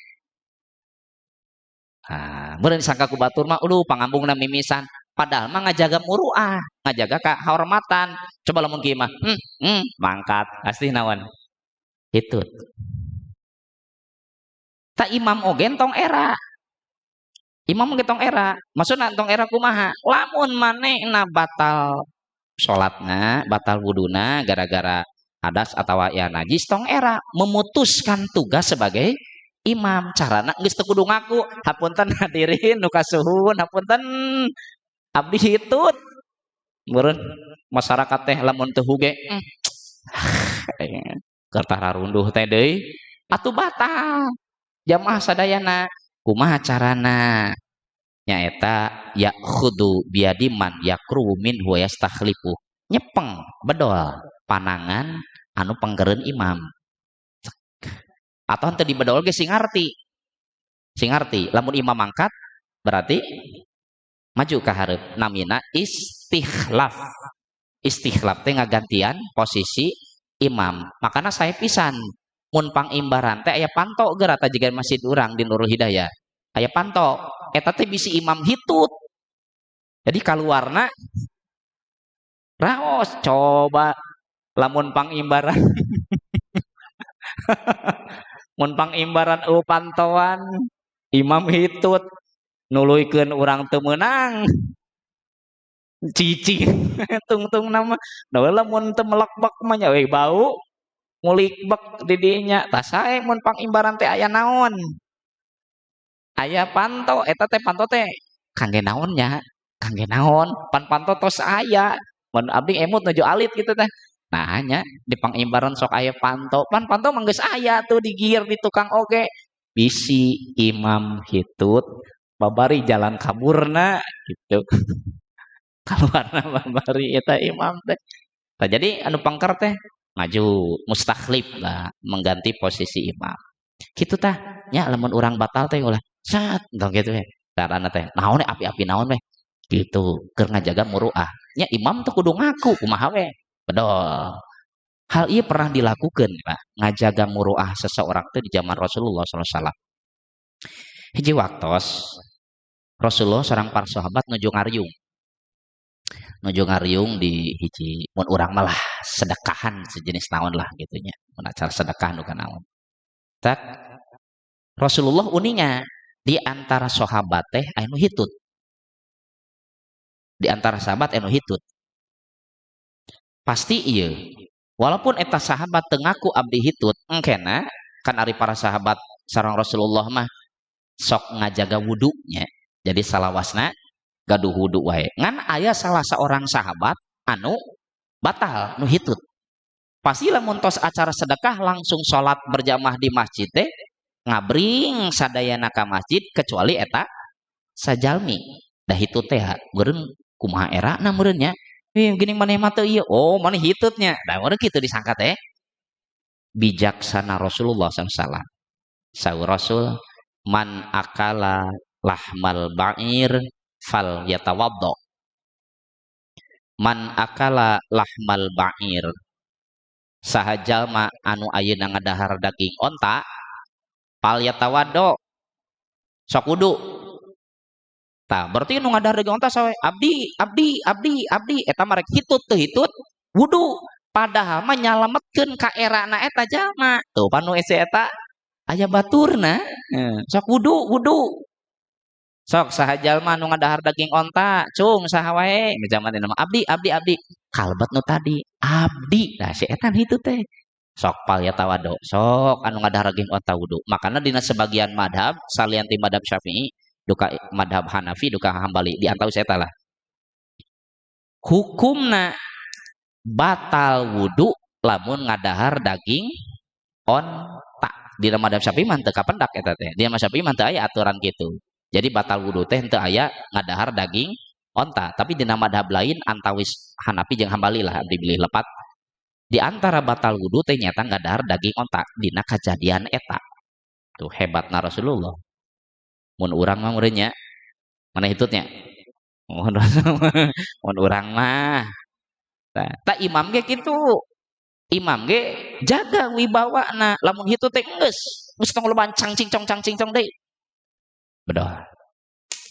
Nah, meureun disangka ku batur mah, "Aduh, pangambungna mimisan." Padahal mah ngajaga muruah, ngajaga kehormatan. Coba lamun kieu mah, mangkat, pasti naon? Hitut. Tah, imam oge tong era. Imam oge tong era. Maksudna tong era kumaha? Lamun manehna batal salatna, batal wuduna gara-gara hadas atau ya najis, tong era memutuskan tugas sebagai imam. Carana geus teu kudu ngaku, "Hapunten hadirin nu kasuhun, hapunten, abdi hitut." Meureun masyarakat teh lamun teu huge, keur tararunduh teh deui atuh batal jamaah sadayana. Kumaha carana? Nyaeta ya'khudzu biyadi man yaqrubu minhu wa yastakhlifu, nyepeng bedol panangan anu pangkereun imam, atau henteu dibedol ge sing ngarti, sing ngarti lamun imam mangkat berarti maju ka hareup. Namina istikhlaf. Istikhlaf teh ngagantian posisi imam. Makana saya pisan mun pangimbaran teh aya panto geura. Tah, jiga masjid urang di Nurul Hidayah aya panto eta teh bisi imam hitut, jadi kaluarna raos. Coba lamun pangimbaran, mun pangimbaran euweuh pantoan, imam hitut, nuluykeun urang teu meunang, cicing tungtung nama. Nah, lamun teu melekbek mah nya we bau ngulikbek di dinya. Tah, sae mun pangimbaran teh aya naon, aya panto eta teh. Panto teh kangge naon nya? Kangge naon? Pan panto tos aya. Mun abdi emut nuju alit gitu teh. Nah, nya di pangimbaran sok aya panto, pan panto mah geus aya tuh di gear di tukang oge, bisi imam hitut babari jalan kaburna gitu, kaluarna babari eta imam teh. Nah, jadi anu pangker teh maju, mustakhlif lah, mengganti posisi imam gitu. Tah nya, lamun urang batal teh ulah sat entong gitu ya. Carana teh naon, api-api naon we gitu, keur ngajaga muruah nya. Imam tuh kudu ngaku, kumaha we, bedol. Hal ini pernah dilakukan, Pak, ngajaga muruah seseorang itu di zaman Rasulullah SAW. Hiji waktos Rasulullah sareng para sahabat nuju ngariung, nuju ngariung di hiji, mun urang malah sedekahan sejenis naon lah gitu nya, mun acara sedekah nu naon. Tak Rasulullah uninga di antara sahabat teh anu hitut, di antara sahabat anu hitut pasti. Iya, walaupun eta sahabat teu ngaku "Abdi hitut," engkena kan ari para sahabat sareng Rasulullah mah sok ngajaga wudhunya, jadi salawasna gaduh wudhu wae. Ngan aya salah seorang sahabat anu batal, nu hitut pasti. Lamun tos acara sedekah langsung sholat berjamaah di masjid teh, ngabring sadayana ka masjid kecuali eta sajalmi dah hitut teh. Meureun kumaha erana meureun nya. "Ih, gini maneh mah teu ieu, oh, maneh hitutnya." Dah meureun kitu disangka teh. Bijaksana Rasulullah SAW. Saur Rasul, "Man akala lahmal ba'ir fal yatawaddo." Man akala lahmal ba'ir, saha jalma anu ayeuna ngadahar daging onta, fal yatawaddo, sok wudu. Tah, berarti nu ngadahar daging onta saha? Abdi, abdi, abdi, abdi. Eta mah rek hitut teu hitut wudu, padahal mah nyalametkeun ka erana eta jalma. Tuh, panu ese eta aya baturna, sok wudu, wudu. Sok saha jalma nu ngadahar daging onta, cung saha wae zaman ini mah, abdi, abdi, abdi. Kalebet nu tadi abdi. Nah, si eta hitut teh. Sok pal ya tawado, sok anu ngadahar daging onta wudu. Makana dina sebagian madhab salian ti madhab Syafi'i, duka madhab Hanafi, duka Hambali, di antawis eta lah. Hukumna batal wudu lamun ngadahar daging onta. Dina madhab Syafi'i mah teu kapendak eta teh. Dina madhab Syafi'i mah teu aya aturan kitu. Jadi batal wudu teh henteu aya ngadahar daging onta. Tapi dina madhab lain antawis Hanafi jeung Hambali lah abdi bilih lepat. Di antara batal wudu teh nyata ngadahar daging onta dina kajadian eta. Tuh hebatna Rasulullah. Mun urang mah meureun nya, mana hitutnya? Mun urang mah. Nah, tak imam ge kitu. Imam ge jaga wibawana. Lamun hitut teh geus, geus tong loba cang cingcong cang cincong deui. Bedol.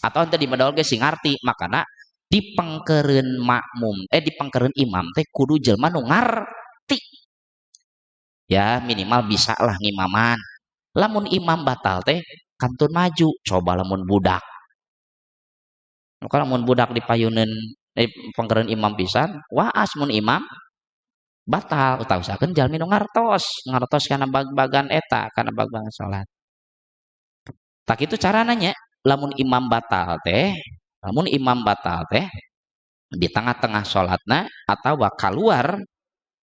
Atau henteu di bedol ge sing ngarti, makana dipengkeureun makmum, dipengkeureun imam teh kudu jelema nu ngarti. Ya minimal bisa lah ngimaman. Lamun imam batal teh kantun maju, coba lamun budak. Maka lamun budak dipayuneun pengkeureun imam pisan, waas mun imam batal, utawasakeun jalmi nu ngartos, ngartos kana bag-bagan eta, kana bag-bagan salat. Tak itu carana nya, lamun imam batal teh, lamun imam batal teh di tengah-tengah salatna atawa keluar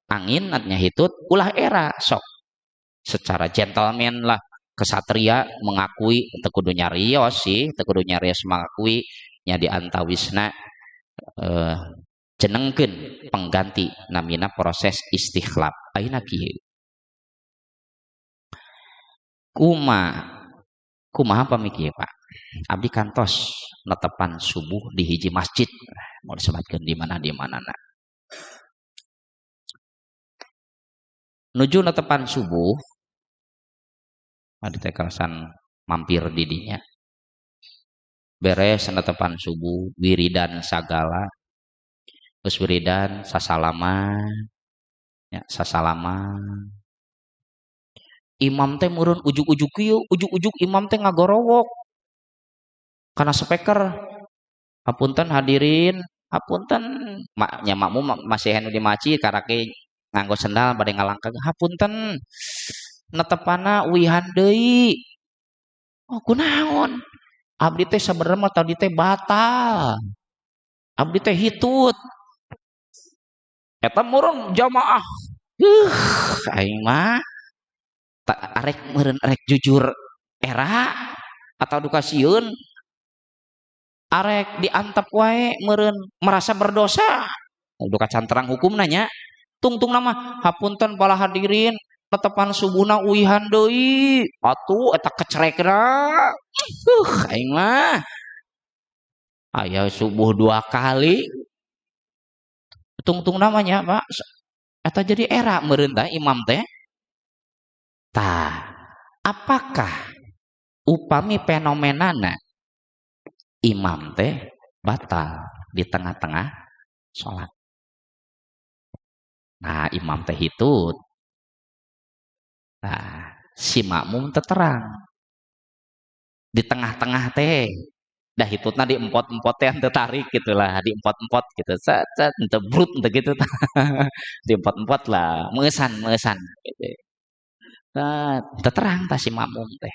angin nya hitut, ulah era sok. Secara gentleman lah, kesatria mengakui, teu kudu nyarios sih, teu kudu nyarios mengakui nya di antawisna jenengkeun pengganti namina proses istikhlaf. Ayeuna kieu. Kumaha pamikir Pak? Abdi kantos netepan subuh di hiji masjid, mau disebutkeun di mana di mana na. Nuju netepan subuh, abdi teh kalasan mampir di dinya. Beres netepan subuh, wiridan sagala, geus wiridan sasalaman, ya sasalaman. Imam teh meureun ujug-ujug kieu, ujug-ujug imam teh ngagorowok kana speaker. Hapunten hadirin, hapunten nya makmum masih anu di masjid karake nganggo sendal bade ngalangkah, hapunten netepana uihan deui. Oh kunaon? Abdi teh sabenerna mah tadi teh batal. Abdi teh hitut. Eta meureun jamaah. Aing mah tak arek meureun arek jujur era atau duka sieun arek diantep wae meureun merasa berdosa. Duka canterang hukumna nya. Tungtung nama hapunten para hadirin tetepan subuhna uihan deui. Atuh eta kecerekna. Aing mah aya subuh 2 kali. Tungtung namanya Pak. Eta jadi era meureun tah imam teh. Tah, apakah upami fenomenana imam teh batal di tengah-tengah sholat? Nah, imam teh hitut. Nah, si makmum terang di tengah-tengah teh. Dah hitutna di empot-empot teh henteu tarik gitulah, di empot-empot gitu. Set set henteu brut henteu gitu. Di empot-empot lah, meusan-meusan gitu. Nah, terang tah si makmum teh.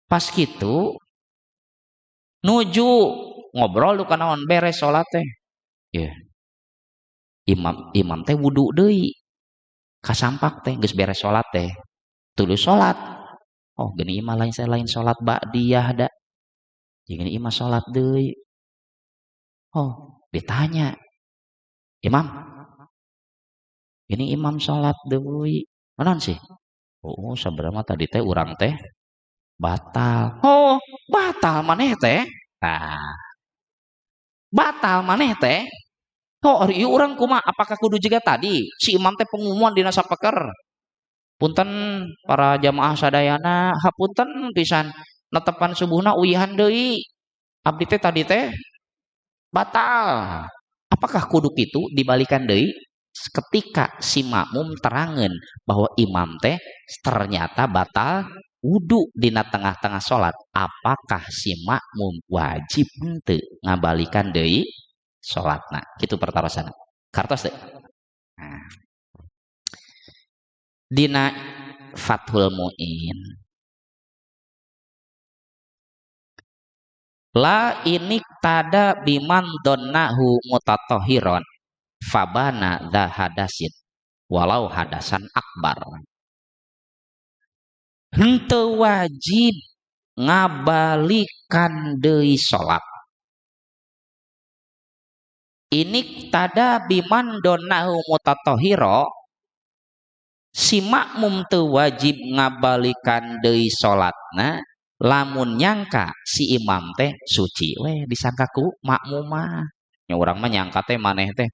Pas kitu nuju ngobrol duka naon beres salat teh. Ya. Imam teh wudu deui. Kasampak teh geus beres salat teh. Tuluy salat. Oh, geuning imah lain saya lain salat ba'diyah da. Jeung ini imah salat deui. Oh, ditanya. Imam. Ini imam salat deui. Naon sih? Oh, sabenerna tadi teh urang teh batal. Oh, batal maneh teh. Nah. Batal maneh teh. Oh, ari ieu urang kumaha? Apakah kudu jiga tadi? Si imam teh pengumuman dina sapeker. Punten para jamaah sadayana, hapunten pisan netepan subuhna uihan deui. Abdi teh tadi teh batal. Apakah kudu kitu dibalikan deui? Ketika si makmum terangen bahwa imam teh ternyata batal Wudu dina tengah-tengah salat, apakah si makmum wajib henteu ngabalikan deui salatna? Kitu pertarosanna. Kartos teu? Nah. Dina Fathul Muin, la ini tada biman donnahu mutatahiron fabana dha hadasin walau hadasan akbar. Henteu wajib ngabalikan deui salat. Ini tada biman donnahu mutatahiro, si makmum teu wajib ngabalikan deui salatna lamun nyangka si imam teh suci we disangka ku makmum mah. Nya urang mah nyangka teh maneh teh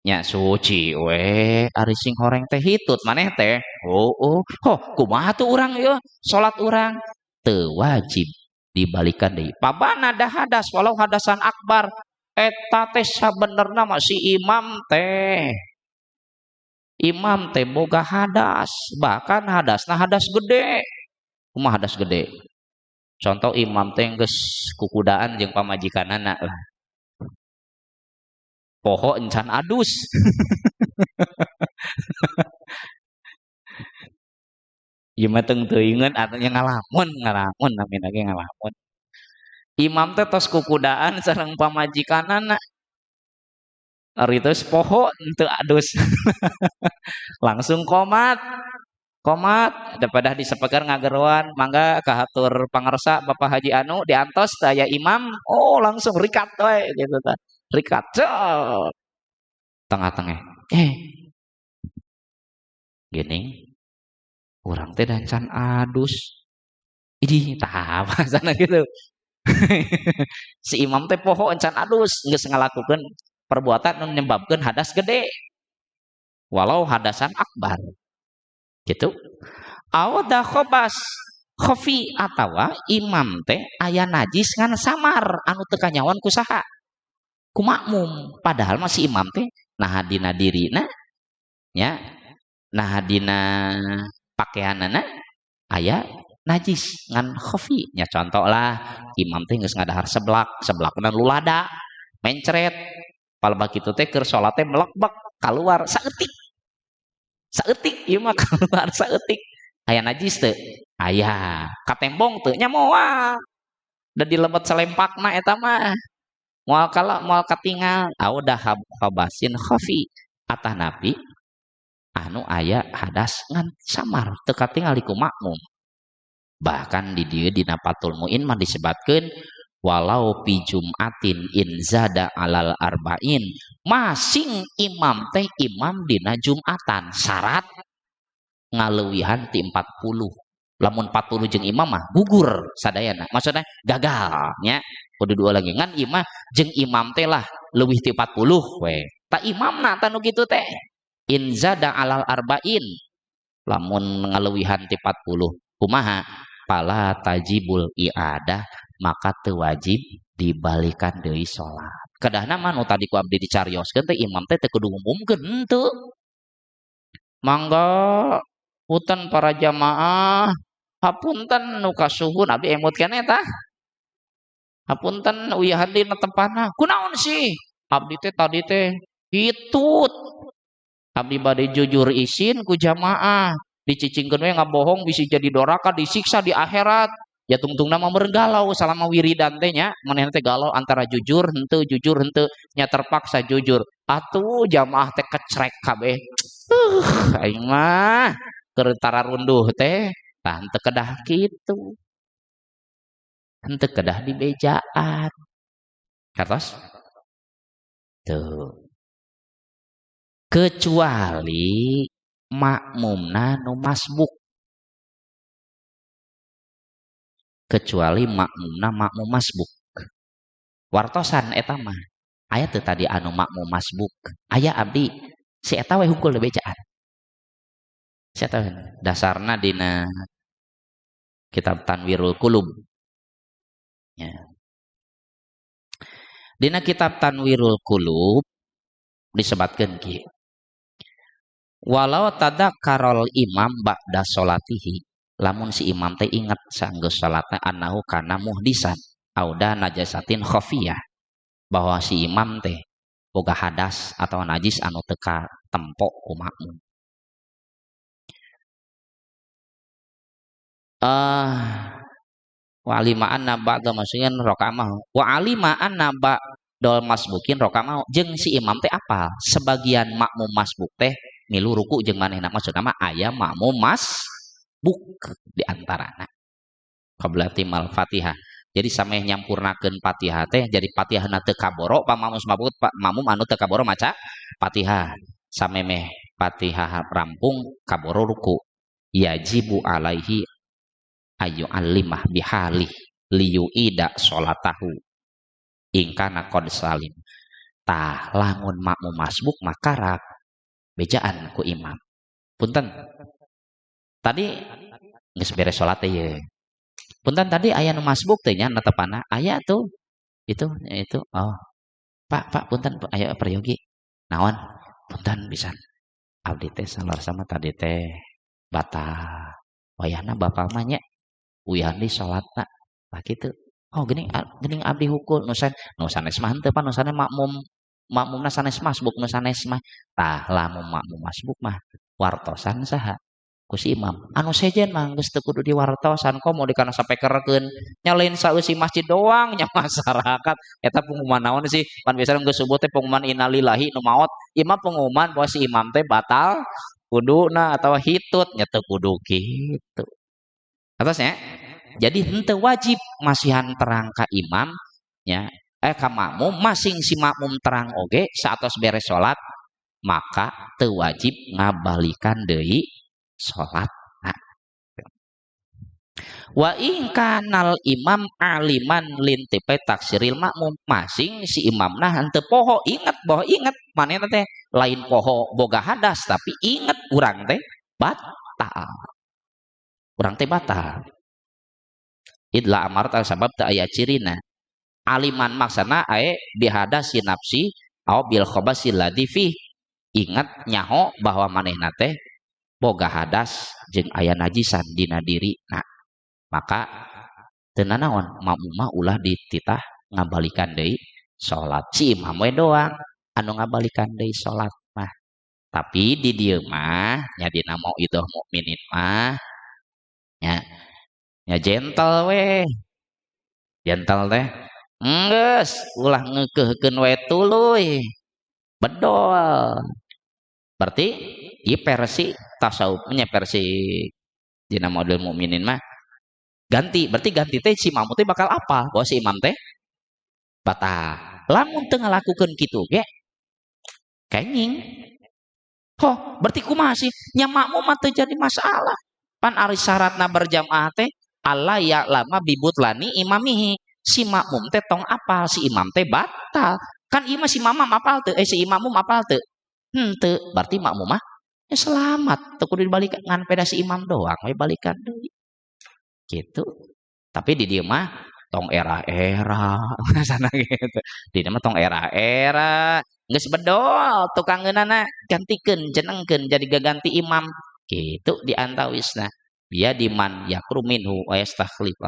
nya suci we, ari sing horeng teh hitut maneh teh. Oh, oh, oh, kumaha tuh urang ieu salat urang teu wajib dibalikan deui. Pabana dah hadas walau hadasan akbar, eta teh sabenerna mah si imam teh. Imam teh boga hadas, bahkan hadasna hadas gede. Kumaha hadas gede? Contoh imam teh geus kukudaan jeung pamajikanana lah. Poho encan adus. Ieu mah teung teuingeun atuh nya ngalamun, ngalamun namina ge ngalamun. Imam teh tos kukudaan sareng pamajikanana. Ari geus poho henteu adus. Langsung komat. Komat daripada disepegar ngageroan, mangga kahatur pangarsa Bapak Haji anu diantos teh aya imam, oh langsung rikat we gitu tah. Rikat cek. Tengah-tengah. Gini urang teh dancan adus. Idih tah bahasana gitu. Si imam teh poho encan adus geus ngalakukeun perbuatan nu nyebabkeun hadas gede. Walau hadasan akbar. Gitu. Awda khobas khofi atawa imam teh aya najis ngan samar anu teu kanyawan ku saha? Ku makmum. Padahal mah si imam teh naha dina dirina nya, naha dina pakeanana aya najis ngan khofi nya. Contoh lah imam teh geus ngadahar seblak, seblakna lulada mencret, palebah kitu teh keur salat teh melekbek kaluar saeutik. Saeutik ieu mah kaluar saeutik. Aya najis teu? Aya. Katembong teu? Nya moal. Da dilebet selempakna eta mah. Moal kala moal katingal. Audah khabasin khafi atah nabi anu aya hadas ngan samar teu katingal ku makmum. Bahkan di dieu dina Fathul Muin mah disebatkeun walau pi jumatin in zada alal arba'in, masing imam teh imam dina jumatan syarat ngaleuwihan ti 40. Lamun 40 jeung imam mah gugur sadayana, maksudnya gagal nya, kudu dua lagi. Ngan imah jeung imam teh lah leuwih ti 40 we. Ta imamna tah nu kitu teh in zada alal arba'in, lamun ngaleuwihan ti 40 kumaha? Fala tajibul i'adah, maka teu wajib dibalikan deui salat. Kedahna mah nu tadi ku abdi dicarioskeun teh imam teh teu kudu ngumumkeun henteu. Mangga punten para jamaah, hapunten nu kasuhun abdi emut keneh tah. Hapunten uyahan dina tempatna. Kunaon sih? Abdi teh tadi teh hitut. Abdi bade jujur isin ku jamaah. Dicicingkeun we ngabohong bisi jadi doraka disiksa di akhirat. Ya tungtungna mah galau salama wiridan teh nya, manehna teh galau antara jujur henteu nya terpaksa jujur. Atuh jamaah teh kecrek kabeh. Aing mah keur tararunduh teh tah henteu kedah kitu. Henteu kedah dibejaan. Katos? Tuh. Kecuali makmumna nu masbuk. Kecuali makmumna makmum masbuk. Wartosan eta mah. Aya teu tadi anu makmum masbuk. Aya abdi si eta we hungkul dibejaan. Si eta we dasarna dina kitab Tanwirul Qulub. Ya. Dina kitab Tanwirul Qulub disebatkeun kieu. Walau tadakkarol imam ba'da sholatihi, Lamun si imam teh inget sanggeus salatna annahu kana muhdisan auda najasatin khafiyah, bahwa si imam teh boga hadas atau najis anu teu katempo ku makmum. Wa alima anna ba'da masbukin raka'a wa alima anna ba'dal masbukin raka'a, jeung si imam teh apal sebagian makmum masbuk teh milu ruku jeung manehna, maksudna mah aya makmum masbuk di antarana qabla timal Fatihah. Jadi sameh nyampurnakeun Fatihah teh, jadi Fatihahna teu kaboro pa makmum masbuk, makmum anu teu kaboro maca Fatihah samemeh Fatihah rampung kaboro ruku, yajibu alaihi ayu alimah bihalih liyuida sholatahu ingkana qad salim. Tah lamun makmum masbuk maka bejaan ku imam. Punten tadi geus beres salat teh ye. Punten tadi aya nu masbuk teh nya netepana aya tuh itu itu oh Pak Pak punten aya peryogi naon punten pisan abdi teh salar sama tadi teh batal wayahna bapak mah nya uyahan di salatna tah kitu. Oh geuning geuning abdi hukum nu sanes mah henteu pan nu sanes makmum makmumna sanes masbuk nu sanes mah. Tah lamun makmum masbuk mah wartosan saha ku si imam anu sejen mah geus teu kudu diwartosan komo di kana sapekerkeun nya lain sausi masjid doang nya masyarakat eta pengumuman naon sih pan biasana geus subuh teh pengumuman innalillahi nu maot ieu mah pengumuman bahwa si imam teh batal kuduna atau hitut nya teu kudu kitu atasnya. Jadi henteu wajib masihan terang ka imam nya ka makmum, masing si makmum terang oge saatos beres salat maka teu wajib ngabalikan deui salat. Nah. Wa in kanal imam aliman lintipai taksiril makmum, masing si imamna henteu poho inget bahwa inget manehna teh lain poho boga hadas tapi inget urang teh batal. Urang teh batal. Idla amarta sabab teu aya cirina. Aliman maksana ae bihadasi nafsi au bil khabasil ladzi fi. Ingat nyaho bahwa manehna teh boga hadas jeung aya najisan dina diri. Nah, maka teu nanaon makmum mah ulah dititah ngabalikan deui salat. Si imam we doang anu ngabalikan deui salat mah. Tapi di dieu mah nya dina mauidhah mukminin mah nya nya gentle we. Gentle teh geus ulah ngeukeurkeun we tuluy. Bedol. Berarti ieu versi tasawufnya versi dina model mukminin mah ganti, berarti ganti teh si makmum teh bakal apa? Bahwa si imam teh batal. Lamun teu ngalakukeun kitu ge kenging. Ho, berarti kumaha sih? Nya makmum mah teu jadi masalah. Pan ari syaratna berjamaah teh alla ya lama bibutlani imamihi. Si makmum teh tong apal, si imam teh batal. Kan ieu mah si mamam apal teu? Si imamum apal teu? Henteu, berarti makmum mah ya selamat, teu kudu dibalikan ngan peda si imam doang we balikan deui. Gitu. Tapi di dieu mah tong era-era sana gitu. Di dieu mah tong era-era, geus bedol tukangeunana gantikeun jenengkeun jadi gaganti imam. Gitu di antawisna. Biya diman yakru minhu wa yastakhlif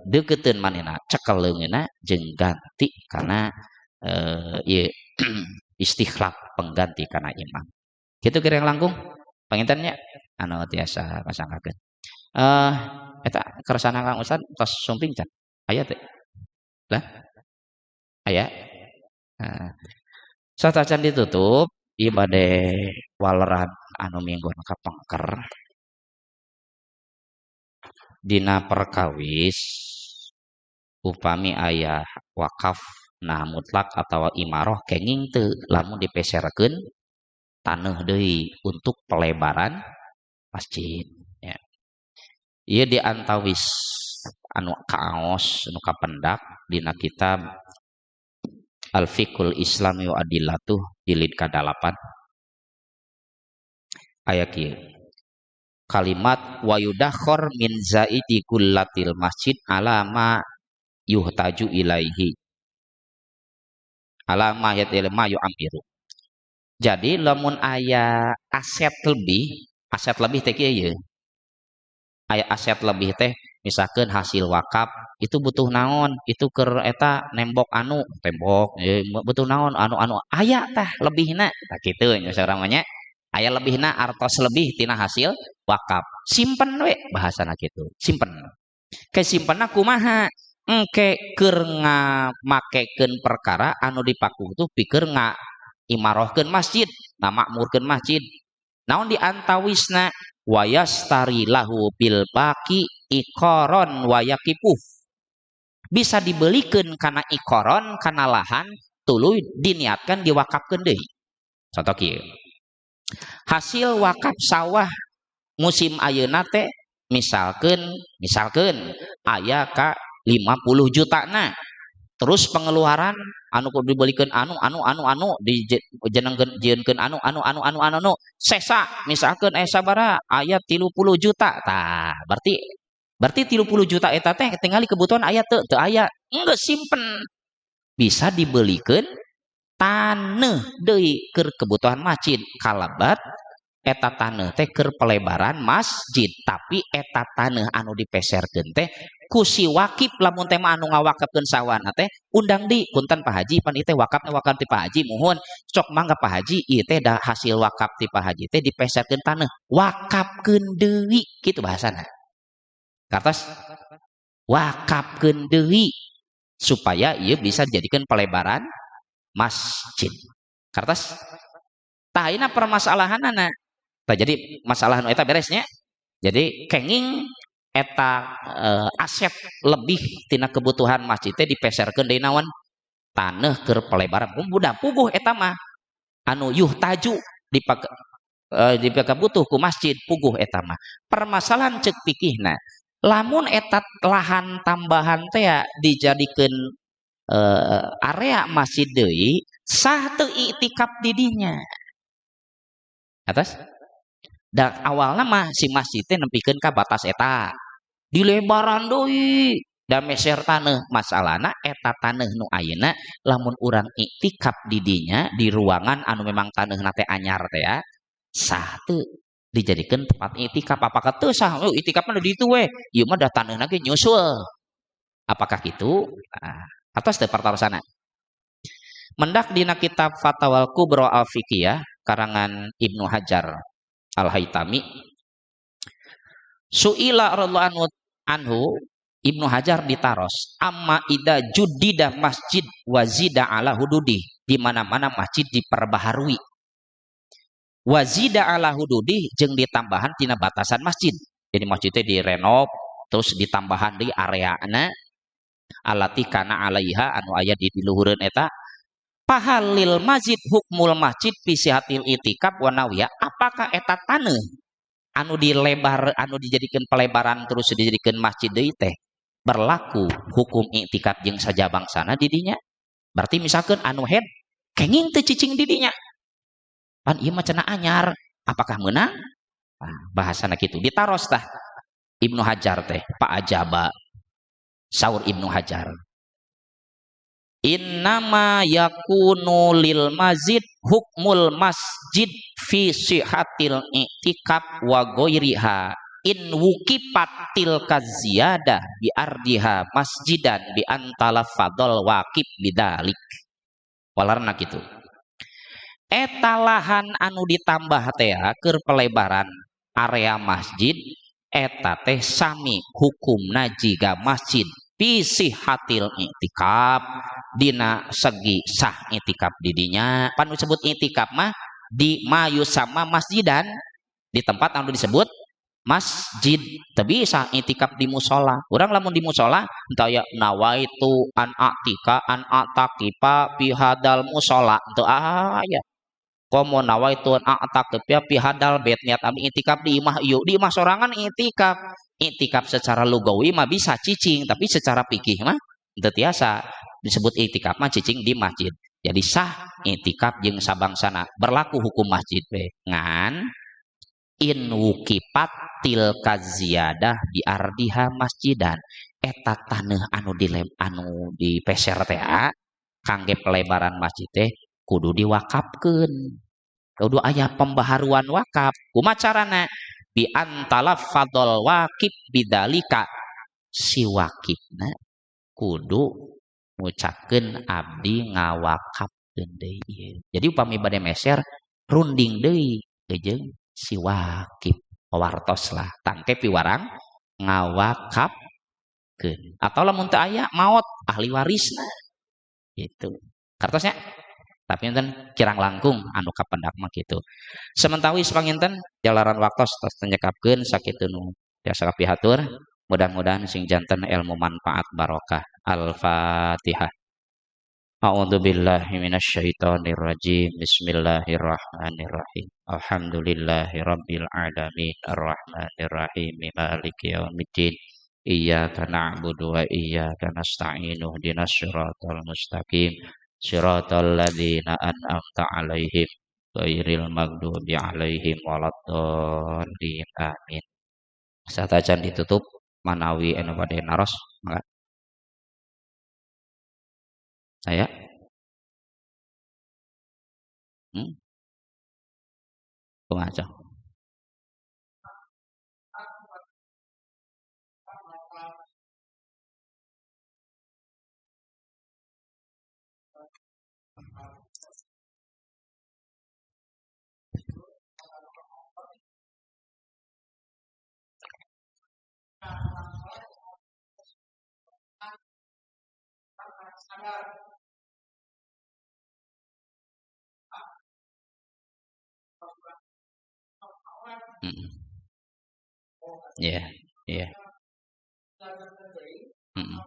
deukeutkeun manehna cekel leungeunna jeung ganti kana ieu istikhlaf pengganti kana imam. Gitu kira yang langkung panginten nya anu tiasa pasangkakeun. Eta kersana Kang Ustad tos sumping can? Aya teh? Lah? Aya? Nah. Satacan ditutup ieu bade waleran anu minggon kapengker dina perkawis upami aya wakaf nah mutlak atau imaroh kenging teu lamun dipeserkeun taneuh deui untuk pelebaran masjid ya. Ieu di antawis anu kaos anu kapendak dina kitab Al-Fiqhul Islami wa Adillatuh jilid ka-8 aya kieu kalimat wa yudakhor min zaidi kullatil masjid ala ma yuhtaju ilaihi ala ma yatilma yu'amiru. Jadi lamun aya aset lebih teh kieu ye. Aya aset lebih teh, misalkan hasil wakaf itu butuh naon, itu keur eta nembok anu tembok, butuh naon anu anu aya tah lebihna tah kitu nya saurang mah nya. Aya lebihna, artos lebih tina hasil wakaf, simpen we bahasana kitu. Simpen ke, simpenna kumaha? Engke keur ngamakekeun perkara anu dipaku tuh pikeun ngaimarohkeun masjid, ngamakmurkeun masjid. Naon di antawisna? Wayashtari lahu bil baqi iqaron wayakifu, bisa dibelikan karena iqaron, karena lahan, tuluy diniatkan diwakafkeun deui. Contoh kieu, hasil wakaf sawah musim ayeuna teh misalkan misalkan aya ka 50 juta. Nah, terus pengeluaran anu kudu dibelikan anu anu anu anu dijenengkeun, jieunkeun anu anu anu anu anu anu sesa misalkan sabaraha, aya 30 juta. Tah, berarti berarti 30 juta eta teh tinggali kebutuhan aya teu? Teu aya. Enggeus, simpen, bisa dibelikan taneuh deui keur kebutuhan masjid. Kalabat eta taneuh teh keur pelebaran masjid, tapi eta taneuh anu dipeserkeun teh ku si wakif, lamun teh mah anu ngawakafkeun sawahna teh undang di, "Punten Pak Haji, pan ieu teh wakaf wakaf ti Pak Haji, muhun sok mangga Pak Haji, ieu teh da hasil wakaf ti Pak Haji teh dipeserkeun taneuh, wakafkeun deui," kitu bahasana. Kartos wakafkeun deui supaya ieu bisa dijadikan pelebaran masjid. Kartos tah ayeuna permasalahanana tah. Jadi masalah nu eta beresnya. Jadi kenging eta aset lebih tina kebutuhan masjid teh dipeserkeun deui naon? Taneuh keur pelebaran. Budak puguh eta mah anu yuhtaju dipake dipake butuh ku masjid, puguh eta mah. Permasalahan cek pikihna, lamun eta lahan tambahan teh dijadikeun area masjid deui, sah teu iktikaf di dinya? Atas da awalna mah si masjid teh nepikeun ka batas eta, dilebaran deui da meser taneuh. Masalahna eta taneuh nu ayeuna lamun urang iktikaf di dinya, di ruangan anu memang taneuhna teh anyar teh ya, sah teu dijadikan tempat iktikaf? Apakah teu sah? Oh, iktikaf mah di ditu we, ieu mah da taneuhna ge nyusul. Apakah gitu? Nah, atos teu partarosana? Mendak dina kitab Fatawal Kubro Al-Fiqhiyah karangan Ibnu Hajar Al-Haitami, suila radhiyallahu anhu, Ibnu Hajar ditaros, amma idza juddida masjid wazida ala hududi, di mana-mana masjid diperbaharui, wazida ala hududi, jeung ditambahan tina batasan masjid. Jadi masjidnya direnov terus ditambahan di areana allati kana alaiha, anu aya di diluhureun eta, fahal lil masjid hukmul masjid fi sihatil itikaf wa nahwiha, apakah eta taneuh anu dilebar, anu dijadikan pelebaran terus dijadikan masjid deui teh berlaku hukum iktikaf jeung sajabangsana di dinya? Berarti misalkan anu haid kenging teu cicing di dinya? Pan ieu mah cenah anyar, apakah meunang? Nah, bahasana kitu ditaros tah Ibnu Hajar teh. Fa ajaba, saur Ibnu Hajar, innama yakunu lil masjid hukmul masjid fi sihatil i'tikaf wa ghairiha in wukifat tilka ziyadah bi ardiha masjidan bi antala fadol wakif bidalik. Walarna kitu, eta lahan anu ditambah teh keur pelebaran area masjid eta teh sami hukumna jiga masjid fi sihatil i'tikaf, dina segi sah i'tikaf di dinya. Pan disebut i'tikaf mah di ma yusamma masjidan, di tempat anu disebut masjid. Teu bisa i'tikaf di musola. Urang lamun di musola entah ya nawaitu an atika an a'takifa fi hadal musola, teu aya. Komo nawaitu an a'takifa fi hadal bait, niat abdi i'tikaf di imah ieu, di imah sorangan i'tikaf. I'tikaf secara lugawi mah bisa cicing, tapi secara fikih mah teu tiasa. Disebut i'tikaf mah cicing di masjid. Jadi sah i'tikaf jeung sabangsana, berlaku hukum masjid we, ngan in wukifat tilka ziyadah bi ardiha masjidan, eta taneuh anu dilem anu dipeser teh kangge pelebaran masjid teh kudu diwakafkeun, kudu aya pembaharuan wakaf. Kumaha carana? Bi antalaffadzal waqif bidzalika, si wakifna kudu ngucapkeun abdi ngawakafkeun deui ieu. Jadi upami bade meser runding deui jeung si wakif, wartos lah tangke piwarang ngawakafkeun. Atau lamun teu aya maot ahli warisna gitu. Kartosnya tapi enten kirang langkung anu kapendak mah kitu. Sementawis panginten jalaran waktos tos nyekapkeun sakitu nu tiasa kapihatur. Mudah-mudahan sing janten ilmu manfaat barokah. Al-Fatihah. A'udzu billahi minasyaitonir rajim. Bismillahirrahmanirrahim. Alhamdulillahi rabbil alamin arrahmanir rahim maliki yaumiddin. Iyyaka na'budu wa iyyaka nasta'in ihdinas siratal mustaqim. Siratal ladzina an'amta 'alaihim ghairil maghdubi 'alaihim waladdallin. Amin. Satacan ditutup manawi anu bade naros mangga. Aya? Hmm? Kumaha cok? Hmm. Iya, iya. Hmm.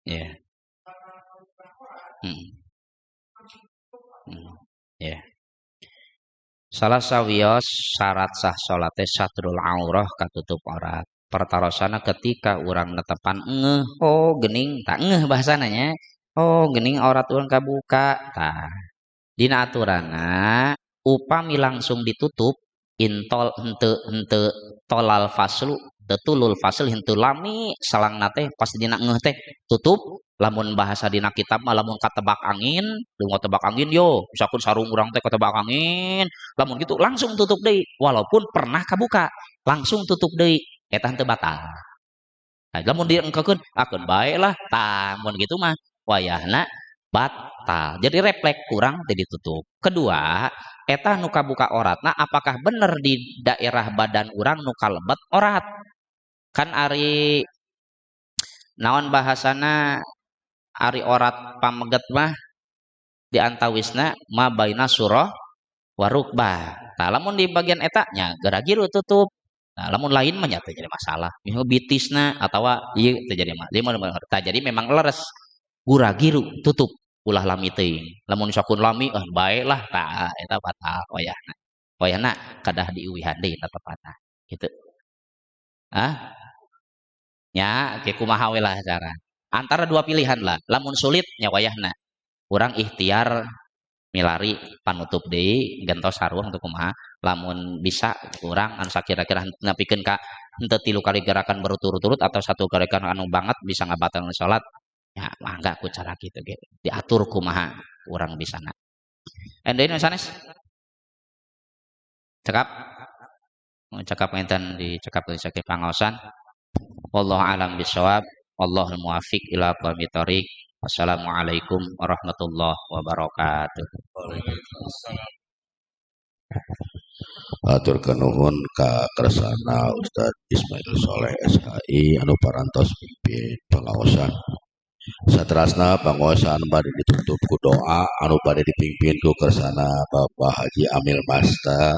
Iya. Hmm. Hmm. Iya. Salah sawios syarat sah salate satrul aurah katutup aurat. Pertarosana ketika urang netepan ngeuh, oh gening, tak ngeuh bahasana nya. Oh gening aurat urang kabuka. Tah, dina aturanna upami langsung ditutup intol henteu henteu tolal faslu, tetulul fasl henteu lami salangna teh pas dina ngeuh teh tutup. Lamun bahasa dina kitab mah lamun katebak angin, lunga tebak angin yo, misalkan sarung urang teh katebak angin, lamun gitu langsung tutup deui walaupun pernah kabuka, langsung tutup deui eta henteu batal. Nah, lamun diengkekeun akeun bae lah, tah mun gitu mah wayahna batal. Jadi refleks kurang teh ditutup. Kedua, eta nu kabuka oratna apakah bener di daerah badan urang nu kalebet orat? Kan ari naon bahasana ari orat pameget mah di antawisna ma baina surah warukbah. Nah, lamun di bagian eta nya geragiru tutup. Nah, lamun lain mah nya teu jadi masalah. Misalnya bitisna atawa ieu teu jadi masalah. Jadi tah jadi memang leres guragiru tutup ulah lami teuing. Lamun sakun lami ah bae lah tah eta batal wayahna. Wayahna kadah diuwihan deui tetepana gitu. Ah? Nya ke kumaha we lah cara. Antara dua pilihan lah. Lamun sulit nya wayahna. Urang ikhtiar milari panutup deui gentos sarung atau kumaha. Lamun bisa urang anu sakira-kira nepikeun ka henteu 3 kali gerakan berturut-turut atau 1 gerakan anu banget bisa ngabatalkeun salat. Ya mangga ku cara kitu ge. Diatur kumaha urang bisana. Ende nu sanes? Cekap? Cekap ngenten dicekap saking pangaosan. Wallahu alam bisawab. Wallahul muwaffiq ila aqwamit thoriq. Wassalamualaikum warahmatullahi wabarakatuh. Waalaikumsalam. Atur nuhun ka kersana Ustaz Ismail Soleh SHI anu parantos mimpin pengaosan. Saterasna pangaosan bade ditutup ku doa anu bade dipimpin ku kersana Bapak Haji Amil Masta.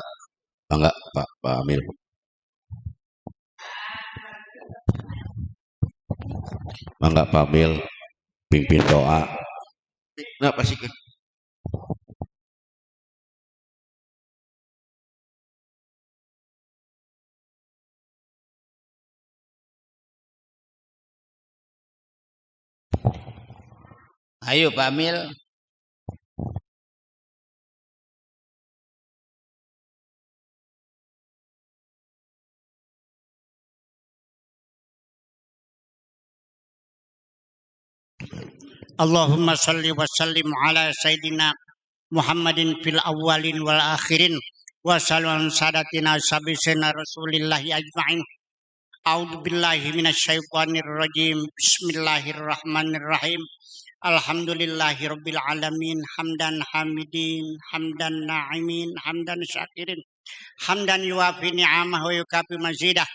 Mangga Pak Amil. Mangga Pak Amil pimpin doa. Nah, pasikeun. Ayo Pak Amil. Allahumma salli wa sallim ala Sayyidina Muhammadin fil awwalin wal akhirin wa sallallahu sadatina sabisina rasulillahi ajma'in. A'udzu billahi minasyaitonir rajim. Bismillahirrahmanirrahim. Alhamdulillahi rabbil alamin, hamdan hamidin, hamdan na'imin, hamdan syakirin, hamdan yuwafi ni'amah wa yukafi mazidah.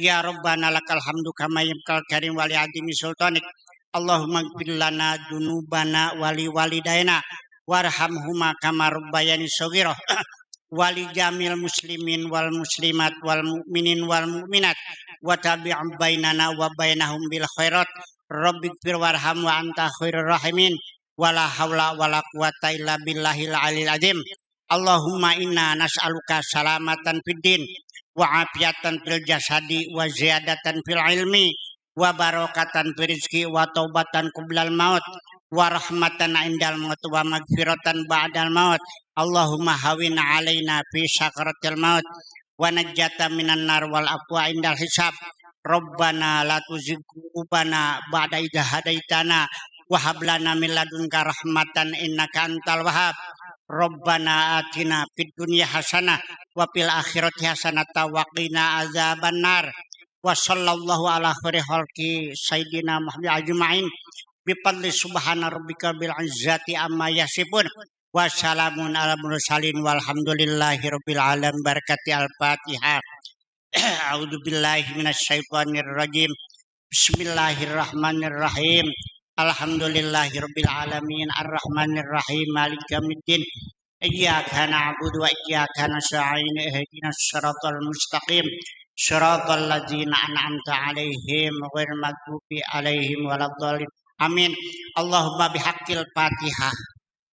Ya Rabbana lakal hamdu kama yabkal karim wali adimi sultanik. Allahumma ighfir lana dzunubana wali walidaina warhamhuma kama rabbayani shaghira. Wali jamil muslimin wal muslimat wal mu'minin wal mu'minat wa tabi' bainana wa bainahum bil khairat. Rabbighfir warham wa anta khairur rahimin. Wala haula wala quwata illa billahil alil azim. Allahumma inna nas'aluka salamatan fid din wa afiatan fil jasadi wa ziyadatan fil ilmi wa barakatan fil rizqi wa taubatan qoblal maut wa rahmatan indal maut wa magfiratan ba'dal maut. Allahumma hawin alaina fi sakaratil maut wa najjata minan nar wal afwa indal hisab. Rabbana la tuzigh qulubana ba'da idh hadaitana wa hab lana min ladunka rahmatan innaka antal wahhab. Rabbana atina fid dunya hasanah wa fil akhirati hasanah wa qina azabannar. Wa sallallahu ala khairi khalqi sayyidina Muhammad ajma'in. Bi fadli subhana rabbika bil izzati amma yasifun. Wa salamun ala mursalin walhamdulillahi rabbil alamin. Barakati al-Fatihah. A'udzu billahi minasyaitonir rajim. Bismillahirrahmanirrahim. Alhamdulillahi rabbil alamin arrahmanir rahim maliki yaumiddin. Iyyaka na'budu wa iyyaka nasta'in ihdinas siratal mustaqim. Siratal ladzina an'amta 'alaihim ghairil maghdubi 'alaihim waladdallin. Amin. Allahumma bihaqqil Fatihah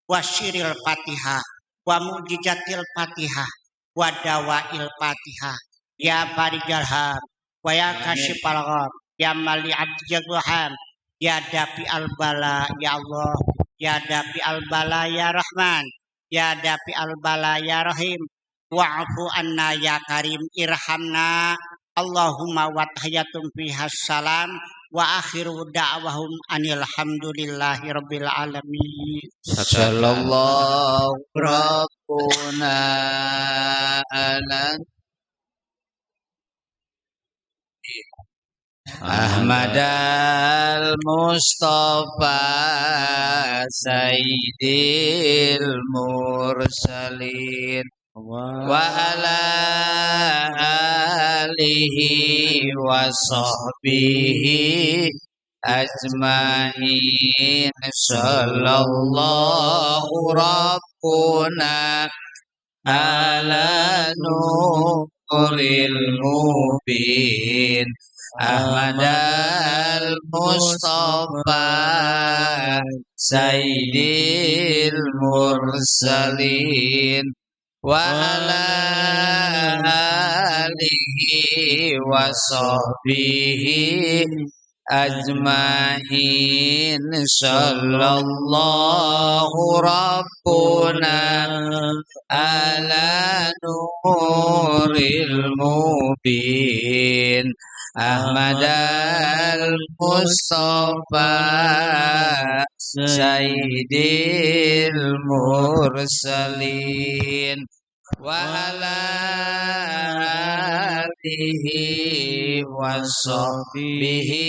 wa sirril Fatihah wa mu'jizatil Fatihah wa dawail Fatihah. Ya farijal ham wa ya kasyifal gham ya mali abdil ham ya dafi al bala ya Allah ya dafi al bala ya Rahman ya dafi al bala ya Rahim wa'fu anna ya Karim irhamna. Allahumma wa tahiyatum fiha salam wa akhiru da'wahum anil hamdulillahi rabbil alamin. Sallallahu rabbuna ala Ahmad al-Mustafa Sayyidil Mursalin wa ala alihi wa sahbihi ajma'in. Sallallahu rabbuna ala nuril mubin Ahmad al-Mustafa Sayyidil Mursalin wa ala alihi wa sahbihi ajma'in. Sallallahu rabbuna ala nuril mubin Ahmad al-Mustafa Sayyidil Mursalin wa ala alihi wa sahbihi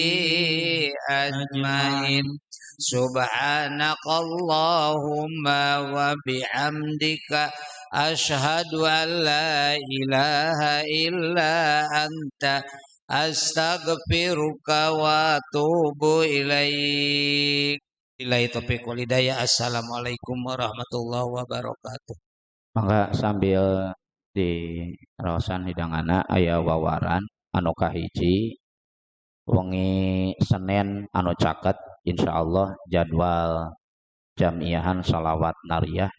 ajma'in. Subhanakallahumma wa bihamdika asyhadu an la ilaha illa anta astaghfiruka wa atubu ilaik. Billahi taufiq wal hidayah. Assalamualaikum warahmatullahi wabarakatuh. Mangga sambil di raosan hidangana aya wawaran anu kahiji wengi Senin anu caket insyaallah jadwal jamiahan salawat nariyah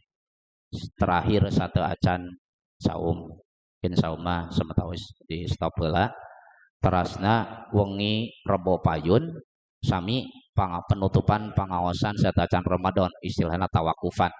terakhir satu acan saum in saum mah sametawis di stop heula. Terasna wengi Rebo Payun sami penutupan pangaosan satacan Ramadan istilahna tawakufan.